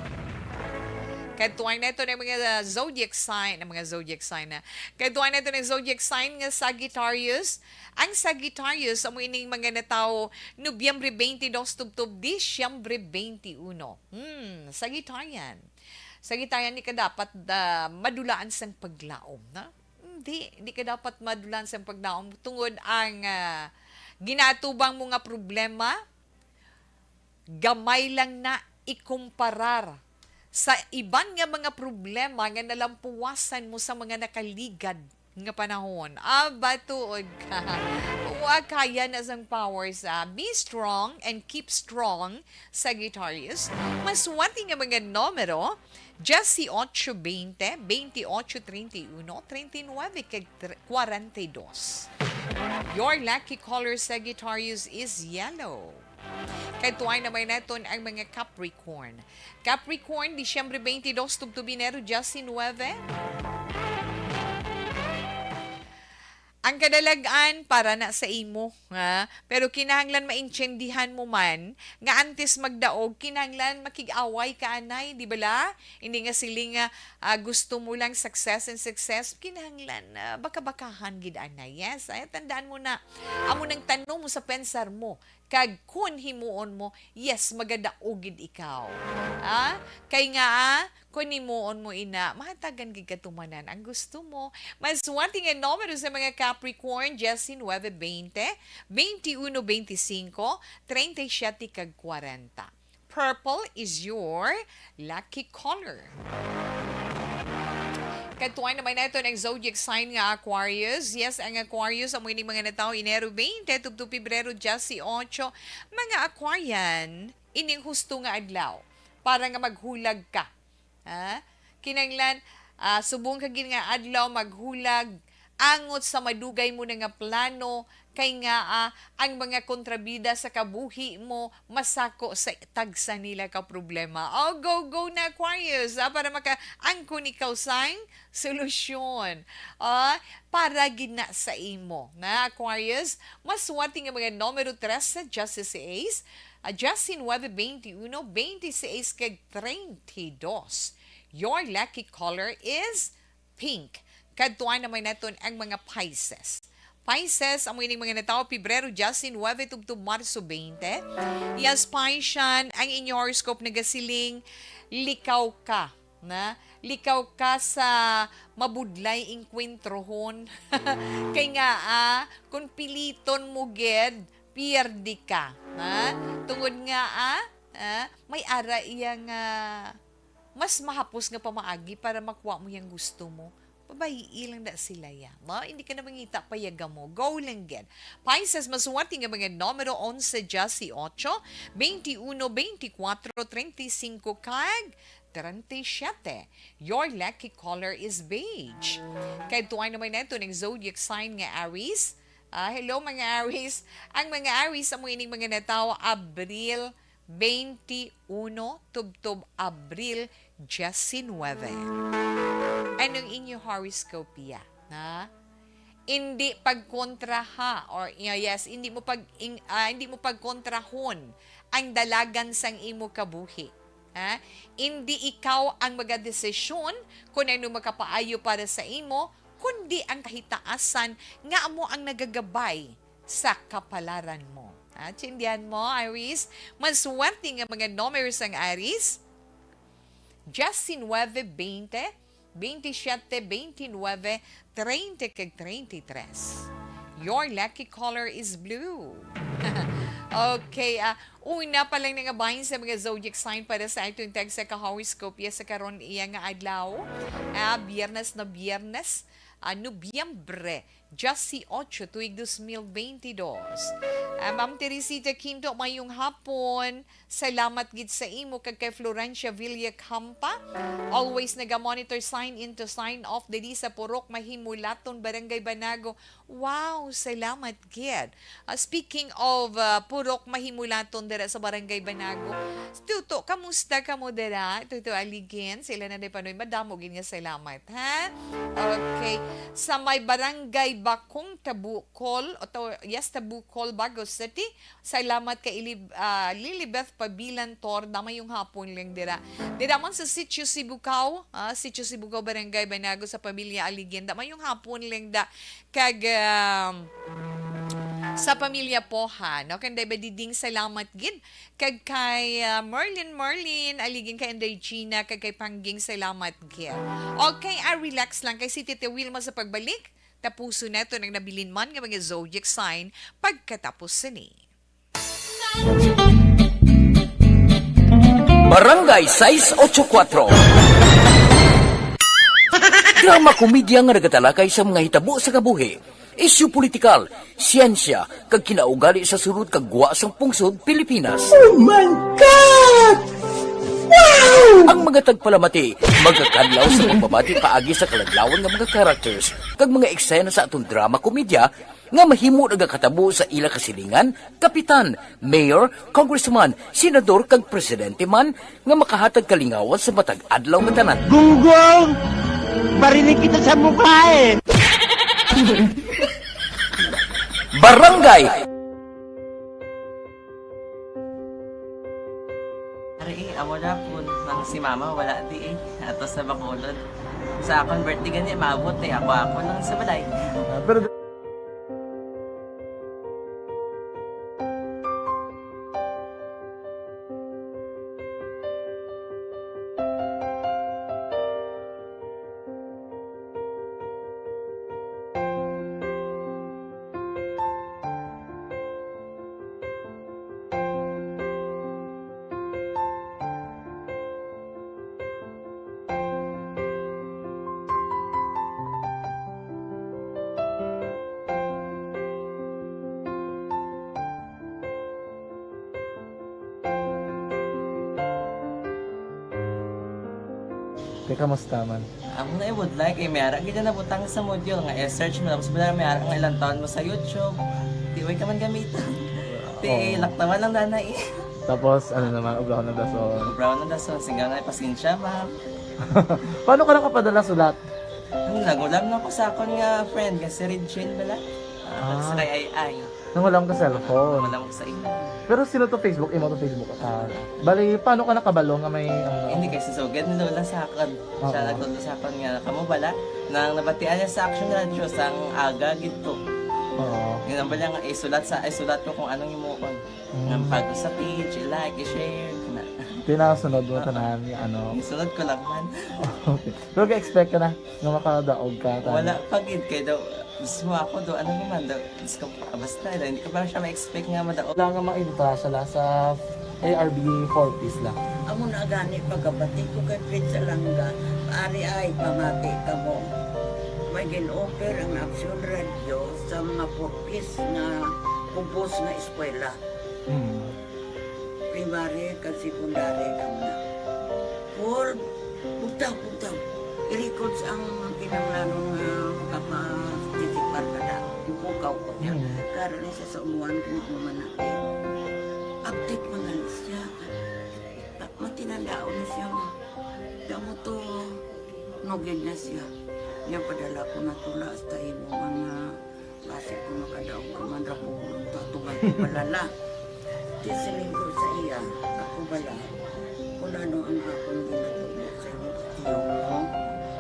Kadtuan nato na mga zodiac sign, ang mga zodiac sign na. Kadtuan nato na zodiac sign nga Sagittarius. Ang Sagittarius, amo ining mga natawo Nobyembre twenty-dos tubtob Disyembre twenty-uno. Hmm, Sagittarian. Sagitarian, di ka dapat, ah, madulaan sang paglaom, na? Hindi, hindi ka dapat madulaan sang paglaom tungod ang, ah, ginaatubang mo nga problema, gamay lang na ikumparar sa iban nga mga problema nga nalampuwasan mo sa mga nakaligad nga panahon. Aba, tuod ka. Wa kaya na sang powers, ah. Be strong and keep strong, Sagittarius. Maswerte nga mga numero, diyes y ocho, bente, bente y ocho, treinta y uno, treinta y nueve, kag tre-, kwarenta y dos. Your lucky color, Sagittarius, is yellow. Kay tuway naman naton ang mga Capricorn. Capricorn, Disyembre twenty-two, tubtob Enero diecinueve. Ang kadalag-an para na sa imo, ha? Pero kinahanglan maintindihan mo man nga antes magdaog, kinahanglan makig-away ka, anay, di bala? Hindi nga siling nga, ah, gusto mo lang success and success, kinahanglan, ah, baka-bakahan gid, anay. Yes, ay, tandaan mo na, amo nang tanong mo sa pensar mo, kag kun himuon mo, yes, magadaog gid ikaw. Ah? Kay nga, ah, kun himuon mo ina, mahatagan gid katumanan ang gusto mo. Maswerte nga numero sa mga Capricorn, diecinueve, veinte, veintiuno, veinticinco, treinta y siete, kag kwarenta. Purple is your lucky color. Katuan naman nato ang zodiac sign nga Aquarius. Yes, ang Aquarius, amo ining mga natawo Enero twenty, tubtob Pebrero dieciocho. Mga Aquarian, ining husto nga adlaw para nga maghulag ka. Ha? Kinahanglan, ah, subong ka gid nga adlaw maghulag, angot sa madugay mo na nga plano, kay nga, ah, ang mga kontrabida sa kabuhi mo masako sa tagsa nila ka problema. Oh, go, go na, Aquarius, ah, para makaangkon ikaw sang solusyon. Ah, para gid na sa imo, na, Aquarius. Maswerte nga mga numero trese, dieciséis, ah, diecinueve, veintiuno, veintiséis, kag treinta y dos. Your lucky color is pink. Kadtuan naman naton ang mga Pisces. Pisces, amo ining mga natawo Pebrero diecinueve tubtob Marso twenty. Yes, Piscean, ang inyo horoscope nagasiling, likaw ka, na? Likaw ka sa mabudlay engkwentrohon. Kay nga, ah, kung piliton mo gid, pierde ka, na? Tungod nga, ah, ah, may ara iya nga mas mahapos nga pamaagi para makuha mo yang gusto mo. Pabayii lang da sila ya. No? Hindi ka na mangita, payaga mo. Go lang gid. Pisces, maswerte nga mga numero onse, dieciocho, veintiuno, veinticuatro, treinta y cinco, kag treinta y siete. Your lucky color is beige. Kay tuway naman nato ang zodiac sign nga Aries. Ah, hello, mga Aries. Ang mga Aries, amo ining mga natawo Abril twenty-one tubtob Abril diecinueve. Anong inyo horoscope ya? Na? Hindi pagkontra ha, or, you know, yes, hindi mo pag, ing-, ah, hindi mo pagkontrahon ang dalagan sang imo kabuhi. Ha? Hindi ikaw ang magadesisyon kung ano makapaayo para sa imo, kundi ang kahitaasan nga amo ang nagagabay sa kapalaran mo. Ha? Naintindihan mo, Aries? Maswerte nga mga numero sang Aries, diecinueve, veinte, veintisiete, veintinueve, treinta, kag treinta y tres. Your lucky color is blue. Okay, ah, una pa lang nga bahin sa mga zodiac sign para sa aton tagsa ka horoscope ya sa karon iya nga adlaw. Ah, Biyernes na Biyernes, ah, Nobyembre dieciocho, tuig dos mil veintidós. Ah, Ma'am Teresita Quinto, mayong hapon. Salamat gid sa imo kag kay Florencia Villacampa. Always naga-monitor sign in to sign off diri sa Purok Mahimulaton, Barangay Banago. Wow, salamat gid. Ah, speaking of, ah, Purok Mahimulaton dira sa Barangay Banago, Tuto, kamusta kamo dira? Tuto Aligin, sila na Panoy, madamo gid nga salamat, ha? Okay. Sa may Barangay Bakong, Tabukol, o to, yes, Tabukol, Bago City. Salamat kay Ilib-, ah, Lilibeth Pabilan Torda, mayong hapon lang dira. Dira man sa Sitio Sibukaw, ah, Sitio Sibukaw, Barangay Banago, sa pamilya Aligin, da, mayong hapon lang da. Kag, um, Sa pamilya po, ha, no? Kay Inday Badiding, salamat gid. Kag kay, ah, Merlin, Merlin, Aligin, kay Inday Gina, kag kay Pangging, salamat gid. Okay, ah, relax lang kay si Tita Wilma sa pagbalik. Tapuson nato ang nabilin man nga mga zodiac sign pagkatapos sini. Barangay sais ocho kuwatro. Drama komedya nga nagatalakay sa mga hitabo sa kabuhi, isyu politikal, siyensya, kag kinaugali sa sulod kag gwa sang pungsod Pilipinas. Oh my God! Wow! Ang mga tagpalamati magakadlaw sa pagbabati paagi sa kaladlawan nga mga characters kag mga eksena sa aton drama komedya nga mahimo nagakatabo sa ila kasilingan, kapitan, mayor, congressman, senador, kag presidente man nga makahatag kalingawan sa matag adlaw nga tanan. Gunggong! Barinig kita sa mukha eh! Barangay! Ari, eh, amo na po nang si mama wala di eh. Ato sa Bacolod. Sa akon birthday gani, maabot eh. Ako, ako lang sa balay. Ah, pero Te, kamusta man? Amo na ibudlay kay may ara gid na nabutang sa module nga i-search mo, tapos wala may ara nga ilang taon mo sa YouTube. Di way ka man gamiton. Ti, oo, laktawan lang dana eh. Tapos, ano naman, ubrahon ng dason. Ubrahon ng dason, singgaw na, pasensya, ma'am. Paano ka nakapadala sulat? Ano, nagulam na ko sa akon nga friend, nga si Regine bala. Ah, ah, sa kay Ay Ay. Nangulam ka cellphone? Nangulam ko sa imo. Pero sino to Facebook? Imo to Facebook? Ah, bali, paano ka nakabalo nga may, ano? Hindi, kay si Sugad ni Lola sa akon. Oo. Siya nagtudlo sa akon nga, kamo bala, nang nabatian niya sa Action Radio, sang aga gid to. Oo. Yun ang bala nga, isulat sa, isulat ko kung anong himuon. Mm. Nga pag sa page, i-like, i-share, na. Tinasunod mo, oo, tanan, yung ano. Isunod ko lang man. Okay. Pero ga-expect ka na nga makadaog ka, tanan? Wala pa gid, kay daw, mismo ako daw, ano naman daw, Diyos ko, ah, basta, hindi ko pa siya ma-expect nga madaog. Wala nga mainta siya la sa A R B four Ps la. Amo na gani pagkabati ko kay Fred Salanga, ari ay pamati kamo. May gin-offer ang Action Radio sa mga four Ps nga kubos nga eskwela. Hmm. Primary kag secondary kamo na. Four, bugtaw, bugtaw. I-records ang kinahanglanon nga makaparticipar ka na. Ipukaw ko niya. Mm. Karon ni sa umuan kung ano man natin. Update man gali siya. Ta-, matinandaon na siya nga. Damo to, nugid na siya. Niya padala ko na tula hasta imo mga Basi kung makadaog ka man ra ko, tutungan ko bala la. Di siling ko sa iya, ako bala, kung ano ang akong ginatubo sa imo, tiyo mo,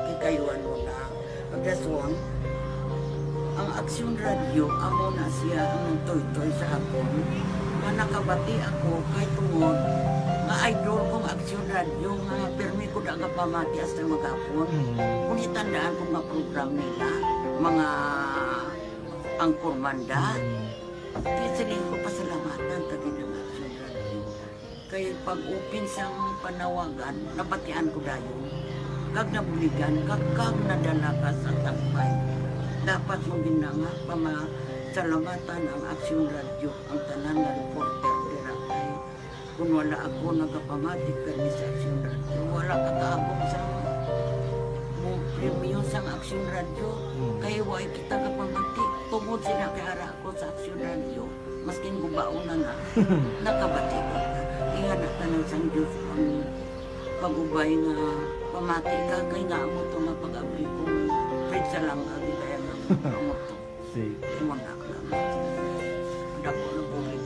kikayuan mo na. Pagkaswang, ang Aksyon Radio, amo na siya ang nagtoytoy sa akon. Nga nakabati ako, kay tungod, nga idol kong Aksyon Radio, nga pirmi ko da nga pamati hasta maghapon. Mm. Kung itandaan ko nga program nila, mga Ang Kurmanda. Mm. Kaya sa ko pasalamatan ta gid ang Action Radio. Kay pag-open sang panawagan, nabatian ko dayon. Kag nabuligan, kag, kag nadala ka sa tampay. Dapat mo gid na nga pamasalamatan ang Action Radio, ang tanan nga reporter dira kay Kung wala ako nagapamati kani sa Aksyon Radio, wala ka kaabot sa mo premyo sang Aksyon Radio. Mm. Kay way kita kapamati. Tungod sila kay ara ako sa Aksyon Radio, maskin gubaon na na, nakabati ko. Ingana ka nang sang Diyos ang pag-ubay nga pamati ka, kay nga amo to nga pag-abri ko, Fred Salanga, di kaya nga amo to. Sige. Imo na, dako na bulig.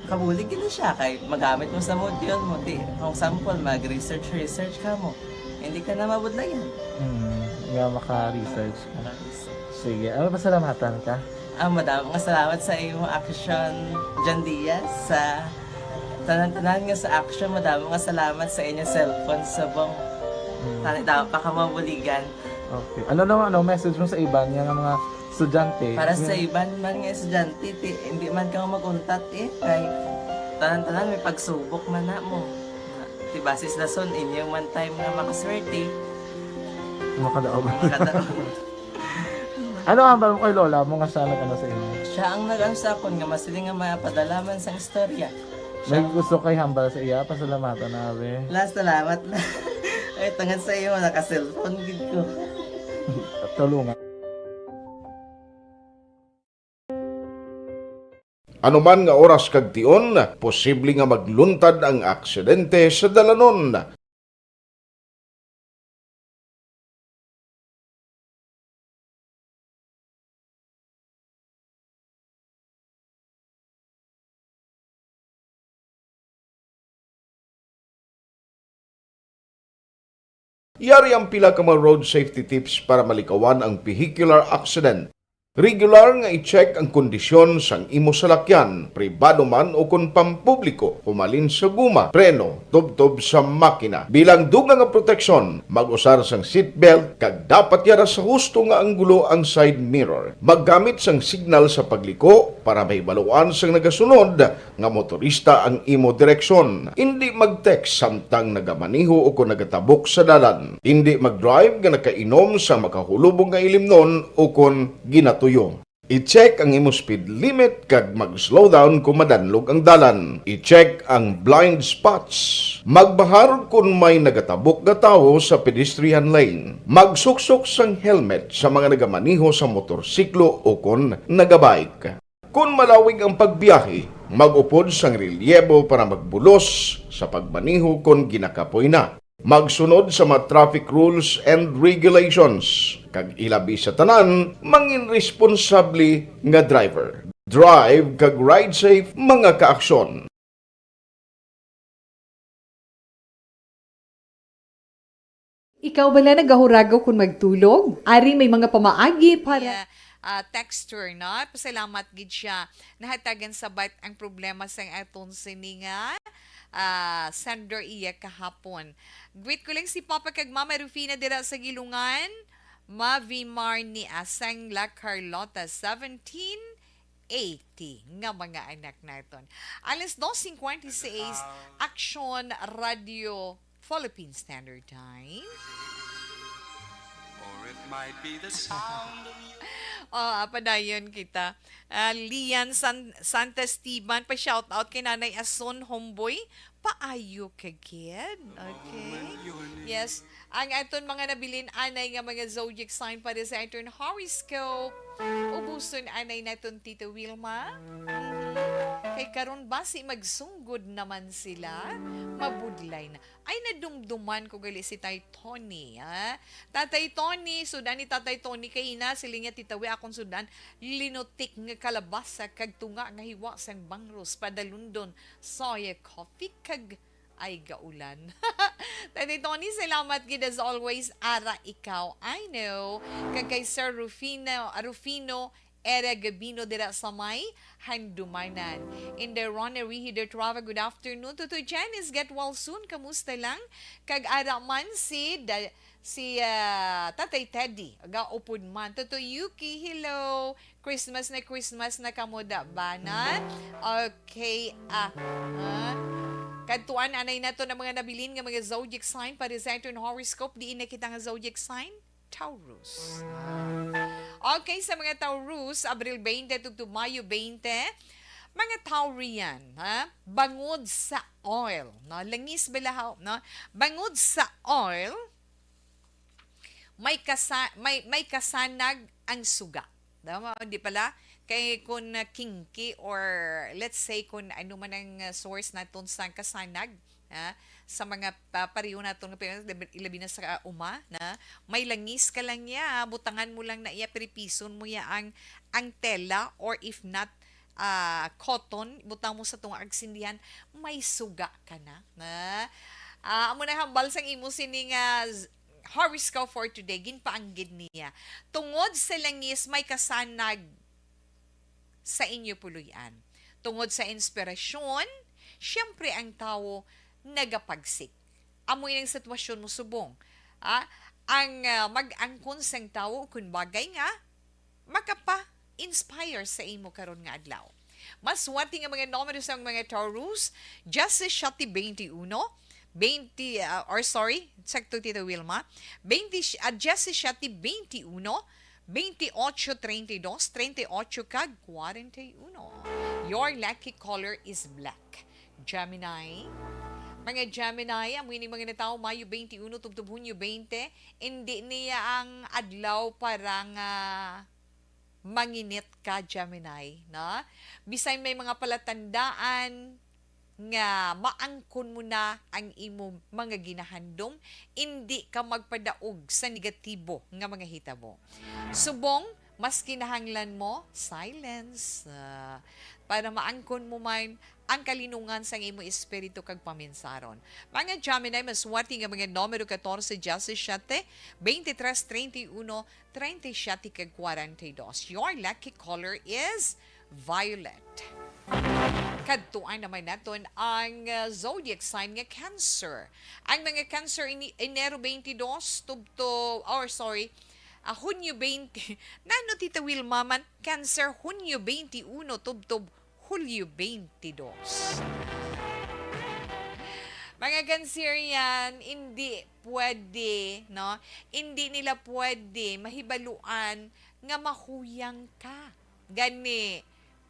Kabulig gid na siya kay magamit mo sa module mo. Di, for example, mag-research, research ka mo. Hindi ka na mabudlayan. Hmm, nga maka-research ka. Maka-research. Sige, ano, pasalamatan ka? Ah, madamo nga salamat sa imo action, John Diaz. Sa tanan-tanan nga sa action, madamo nga salamat sa inyo cellphone subong. Hmm. Tani daw pa ka mabuligan. Okay. Ano naman, ano, message mo sa iban nga mga estudyante? Para sa Yung iban man nga estudyante, ti, hindi man ka mag-untat eh. Kay tanan-tanan may pagsubok man na mo. Ti basis lason, inyo man time nga makaswerte. Makadaog. Makadaog. Ano ang hambal mo kay lola mo nga siya nag-ano sa imo? Siya ang nag-ano sa akon nga masiling nga mapadala man sang istorya. May gusto kay hambal sa iya, pasalamatan na, abi. La, salamat na. Ay, tungod sa iyo, naka-cellphone gid ko. Tulungan. Anuman nga oras kag tion, posible nga magluntad ang aksidente sa dalanon. Yari ang pila ka mga road safety tips para malikawan ang vehicular accident. Regular nga i-check ang kondisyon sang imo salakyan, pribado man o kon pampubliko, humalin sa guma, preno, tubtob sa makina. Bilang dugang nga proteksyon, mag-usar sang seatbelt kag dapat yara sa husto nga anggulo ang side mirror. Maggamit sang signal sa pagliko para mahibaluan sang nagasunod nga motorista ang imo direksyon. Indi mag-text samtang nagamaneho o kon nagatabok sa dalan. Indi mag-drive nga nakainom sa makahulubong nga ilimnon o kon ginatuyo. I-check ang imo speed limit kag mag-slow down kon madanlog ang dalan. I-check ang blind spots. Magbahar kon may nagatabok nga tawo sa pedestrian lane. Magsuksok sang helmet sa mga nagamaneho sa motorsiklo o kon nagabike. Kon malawig ang pagbiyahe, mag-upod sang relyebo para magbulos sa pagmaneho kon ginakapoy na. Magsunod sa mga traffic rules and regulations, kag ilabi sa tanan, mangin responsable nga driver. Drive kag ride safe, mga kaaksyon. Ikaw bala nagahuragaw kon magtulog? Ari may mga pamaagi para Yeah, ah, texter, no? Pasalamat gid siya. Nahatagan sabat ang problema sang aton sini nga, ah, sender iya kahapon. Greet ko lang si Papa kag Mama Rufina dira sa Gilungan. Mavi Marni Asang La Carlota, seventeen eighty nga mga anak naton. Alas dos cincuenta y seis, Action Radio Philippine Standard Time. Or it might be the sound of music. Oh, padayon kita. Ah, Lian San-, Santa Esteban, pa-shout out kay Nanay Ason Homboy. Paayo ka gid. Okay. Yes. Ang aton mga nabilin anay nga mga zodiac sign para sa aton horoscope. Ubuson anay naton, Tita Wilma. Mhm. Kay karon basi magsunggod naman sila. Mabudlay na. Ay, nadumduman ko gali si Tay Tony, ha? Tatay Tony, sudan ni Tatay Tony kay ina, siling niya, "Tita Wi, akon sudan, linutik nga kalabasa kag tunga nga hiwa sang bangros, padalundon, soya coffee, kag ay gaulan." Tatay Tony, salamat gid as always, ara ikaw, I know. Kag kay Sir Rufino, Rufino, Era Gabino dira sa may Handumanan. Inday Ronnie Rihi Dertrava, good afternoon. Tutoy Janice, get well soon. Kamusta lang? Kag ara man si Da-, si, ah, Tatay Teddy, gaupod man. Tutoy Yuki, hello. Christmas na Christmas na kamo da ba na? Okay, ah, ah. Kadtuan anay nato ang mga nabilin nga mga zodiac sign para sa aton horoscope. Diin na kita nga zodiac sign? Taurus. Ah. Okay, sa mga Taurus, Abril twenty tubtob Mayo twenty, mga Taurian, ha? Bangod sa oil, no? Langis balahaw, no? Bangod sa oil, may kasa-, may, may kasanag ang suga. Tama, di pala? Kay kun, uh, kinky or let's say kun ano man ang, uh, source naton sa kasanag, ha, sa mga pa-, pareho naton nga pag-, ilabi, ilabi na sa uma, na may langis ka lang niya, butangan mo lang na iya, piripison mo ya ang, ang tela, or if not, ah, cotton, butang mo sa tunga kag sindihan, may suga ka na, na. Ah, amo na hambal sang imo sini nga z-, horoscope for today, ginpaanggid niya. Tungod sa langis, may kasanag sa inyo puloy-an. Tungod sa inspirasyon, siyempre ang tawo nagapagsik. Amo ining sitwasyon mo subong. Ah, ang ah, mag-angkon sang tawo kun bagay nga makapa-inspire sa imo karon nga adlaw. Maswerte nga mga numero sang mga Taurus, diyesisiyete beintiuno, twenty, ah, or sorry, sakto, Tita Wilma, twenty, ah, diyesisiyete beintiuno, twenty-ocho treinta y dos, treinta y ocho kag kwarenta y uno. Your lucky color is black. Gemini. Mga Gemini, amo ini mga natawo Mayo twenty-uno tubtob Hunyo twenty, indi niya ang adlaw para nga manginit ka, Gemini, no? Bisan may mga palatandaan nga maangkon mo na ang imo mga ginahandom, indi ka magpadaog sa negatibo nga mga hitabo. Subong, mas kinahanglan mo silence, ah, para maangkon mo man ang kalinungan sang imo espiritu kag paminsaron. Mga Gemini, maswerte nga mga numero katorse, diyesisiyete, twenty-tres, treinta y uno, treinta y siete kag kwarenta y dos. Your lucky color is violet. Kadtuan naman naton ang, uh, zodiac sign nga Cancer. Ang mga Cancer, ini-, Enero twenty-dos tubtob, or sorry, ah, Hunyo twenty. Nano, Tita Wilma, man Cancer, Hunyo twenty-uno tubtob Hulyo twenty-dos. Mga Cancerian, hindi pwede, no? Hindi nila pwede mahibaluan nga mahuyang ka. Gani,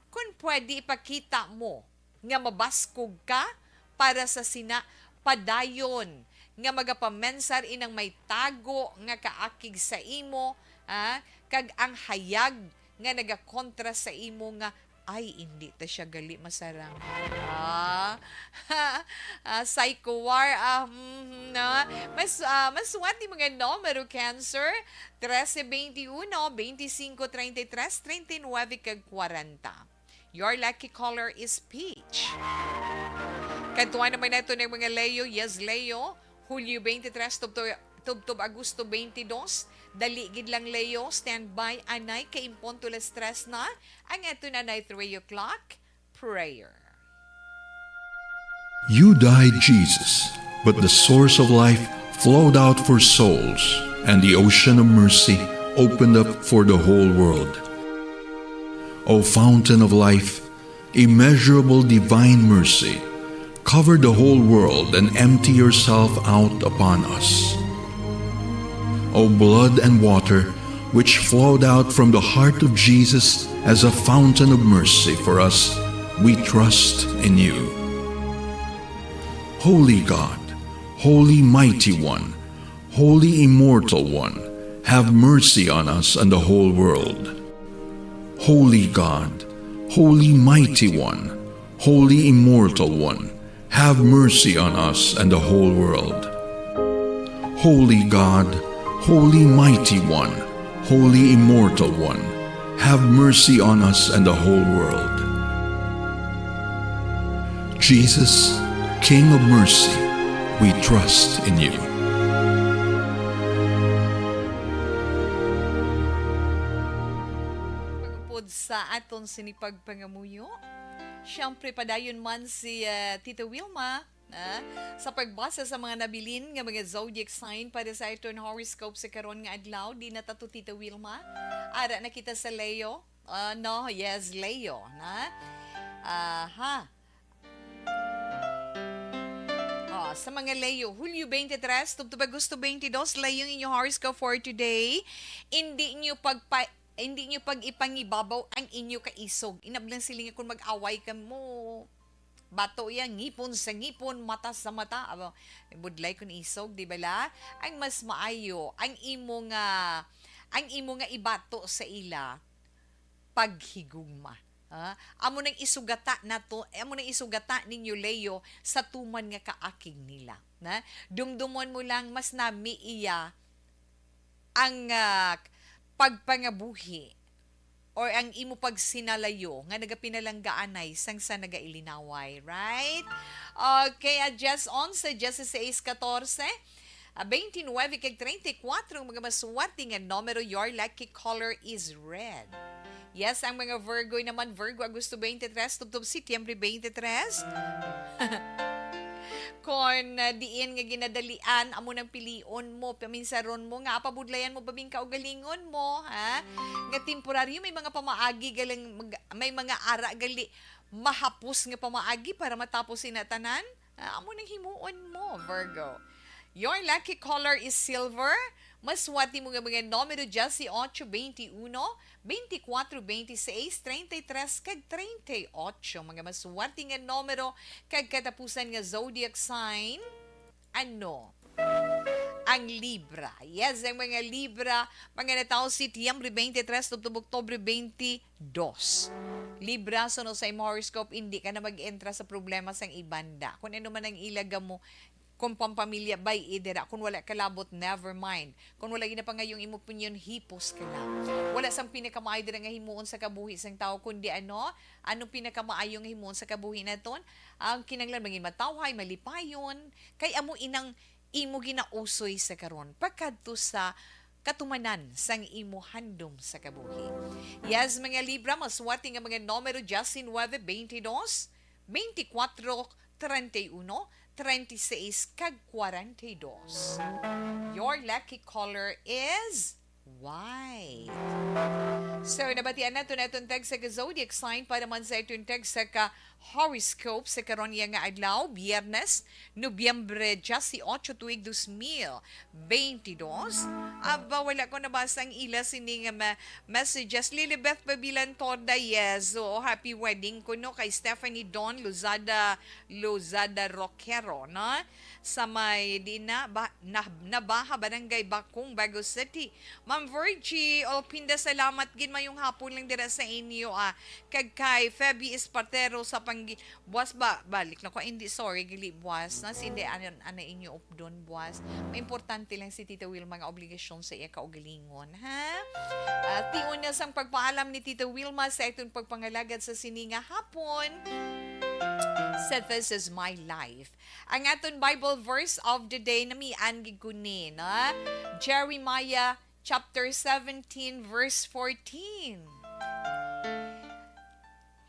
kung pwede, ipakita mo nga mabaskog ka para sa sina padayon nga magapamensar inang may tago nga kaakig sa imo, ah, kag ang hayag nga nagakontra sa imo nga, "Ay, hindi ta siya gali masarang." Ah, ah, psycho war, ah, mhm, no? Mas, ah, maswerte mga numero, Cancer, trese, twenty-uno, twenty-cinco, treinta y tres, treinta y nueve, kag kwarenta. Your lucky color is peach. Kadtuan naman nato ng mga Leo. Yes, Leo. Hulyo twenty-tres, tubtob, tubtob Agosto twenty-dos. Dali gid lang, Leo. Standby, anay, kay imponto las tres na ang ato na, anay, three o'clock prayer. You died, Jesus, but the source of life flowed out for souls, and the ocean of mercy opened up for the whole world. O fountain of life, immeasurable divine mercy, cover the whole world and empty yourself out upon us. O blood and water, which flowed out from the heart of Jesus as a fountain of mercy for us, we trust in you. Holy God, Holy Mighty One, Holy Immortal One, have mercy on us and the whole world. Holy God, Holy Mighty One, Holy Immortal One, have mercy on us and the whole world. Holy God, Holy Mighty One, Holy Immortal One, have mercy on us and the whole world. Jesus, King of mercy, we trust in you. Pagupod sa aton sini pagpangamuyo, siyempre, padayon man si, ah, Tita Wilma, ah, sa pagbasa sa mga nabilin nga mga zodiac sign para sa aton horoscope sa karon nga adlaw. Di na ta to, Tita Wilma. Ara na kita sa Leo. Ah, no, yes, Leo, na? Aha. Oh, sa mga Leo, Hulyo twenty-three, tubtob Agosto twenty-two, Leo, ang inyong horoscope for today. Hindi nyo pagpa-, hindi nyo pag-ipangibabaw ang inyo kaisog. Inablang sila nga kung mag-away ka mo, bato yan, ngipon sa ngipon, mata sa mata. Aba, budlay kun isog, di ba la? Ang mas maayo, ang imo nga, ang imo nga ibato sa ila, paghigugma. Ha? Amo nang isugata nato, amo nang isugata ninyo, Leo, sa tuman nga kaakig nila. Na? Dumdumon mo lang, mas nami iya ang, ah, pagpangabuhi or ang imo pagsinalayo nga nagapinalanggaanay sang sa nagailinaway, right? Okay, ah, diyes onse, diyesisais katorse, ah, twenty-nine kag treinta y cuatro ang mga maswerte nga numero. Your lucky color is red. Yes, ang mga Virgo naman, Virgo, Agosto twenty-three, tubtob Setyembre twenty-three. Kon, ah, diin nga ginadalian, amo nang pilion mo, paminsaron mo, nga apabudlayan mo ba bing kaugalingon mo, ha? Nga temporaryo, may mga pamaagi galing, mag-, may mga ara gali, mahapos nga pamaagi para matapos ina tanan. Ah, amo nang himuon mo, Virgo. Your lucky color is silver. Maswati mo nga mga numero diyes y ocho, twenty-uno, twenty-cuatro, twenty-seis, treinta y tres, kag treinta y ocho. Mga maswerte nga numero kag katapusan nga zodiac sign, ano? Ang Libra. Yes, ang mga Libra, mga natawo Setyembre twenty-three tubtob Oktubre twenty-dos. Libra, suno sa imo horoscope, hindi ka na mag-entra sa problema sang ibanda. Kung ano man ang ila gamo, kung pampamilya, bay-i dira. Kung wala ka labot, never mind. Kung wala ginapangayong imo opinyon, hipos ka lang. Wala sang pinakamaayo dira nga himuon sa kabuhi sang tawo, kundi ano? Anong pinakamaayo nga himuon sa kabuhi naton? Ang kinahanglan mangin matawhay, malipayon, kay amo inang imo ginausoy sa karon, pagkadto sa katumanan sang imo handom sa kabuhi. Yes, mga Libra, maswerte nga mga numero diyes y nuebe, twenty-dos, twenty-cuatro, treinta y uno, treinta y seis, kag kwarenta y dos. Your lucky color is white. So, nabatian nato na itong tag sa ka zodiac sign para man sa itong tag sa ka horoscope sa karon niya nga adlaw, Biyernes, Nobyembre diyes y ocho, tuig dos mil beintidos. Aba, wala ko nabasa ang ila sini nga ma-, messages. Lilibeth Babilan Torda, yes. Oo, happy wedding ko, no, kay Stephanie Don Lozada, Lozada Roquero, no? Sa may, di na, ba, na, Nabaha, Barangay Bacong, Bago City. Ma'am Virgie Olpinda, salamat gid. Mayong hapon lang dira sa inyo, ah. Kag kay Feby Espartero sa Panggi-, Buwas ba, balik na ko. Ay, hindi, sorry, gali, buwas na. Hindi, ano, ano inyo updon, buwas. Maimportante lang si Tita Wilma nga obligasyon sa iya kaugalingon, ha? Ah, tiun na sang pagpaalam ni Tita Wilma sa itong pagpangalagad sa sini nga hapon. Sa This Is My Life. Ang aton Bible verse of the day, namian gid ko ni, na Jeremiah chapter seventeen, verse fourteen.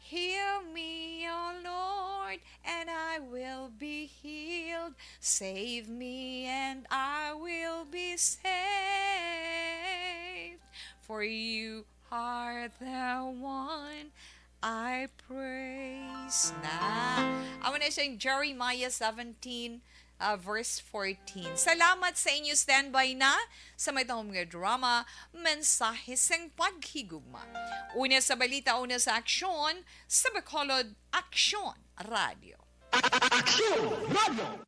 Heal me, O Lord, and I will be healed. Save me, and I will be saved. For you are the one I praise. Na. Amo na siyang Jeremiah seventeen, ah, verse fourteen. Salamat sa inyo standby na sa may tawong nga drama, Mensahe sang Paghigugma. Una sa balita, una sa aksyon, sa Bacolod Aksyon Radio. Aksyon Radio!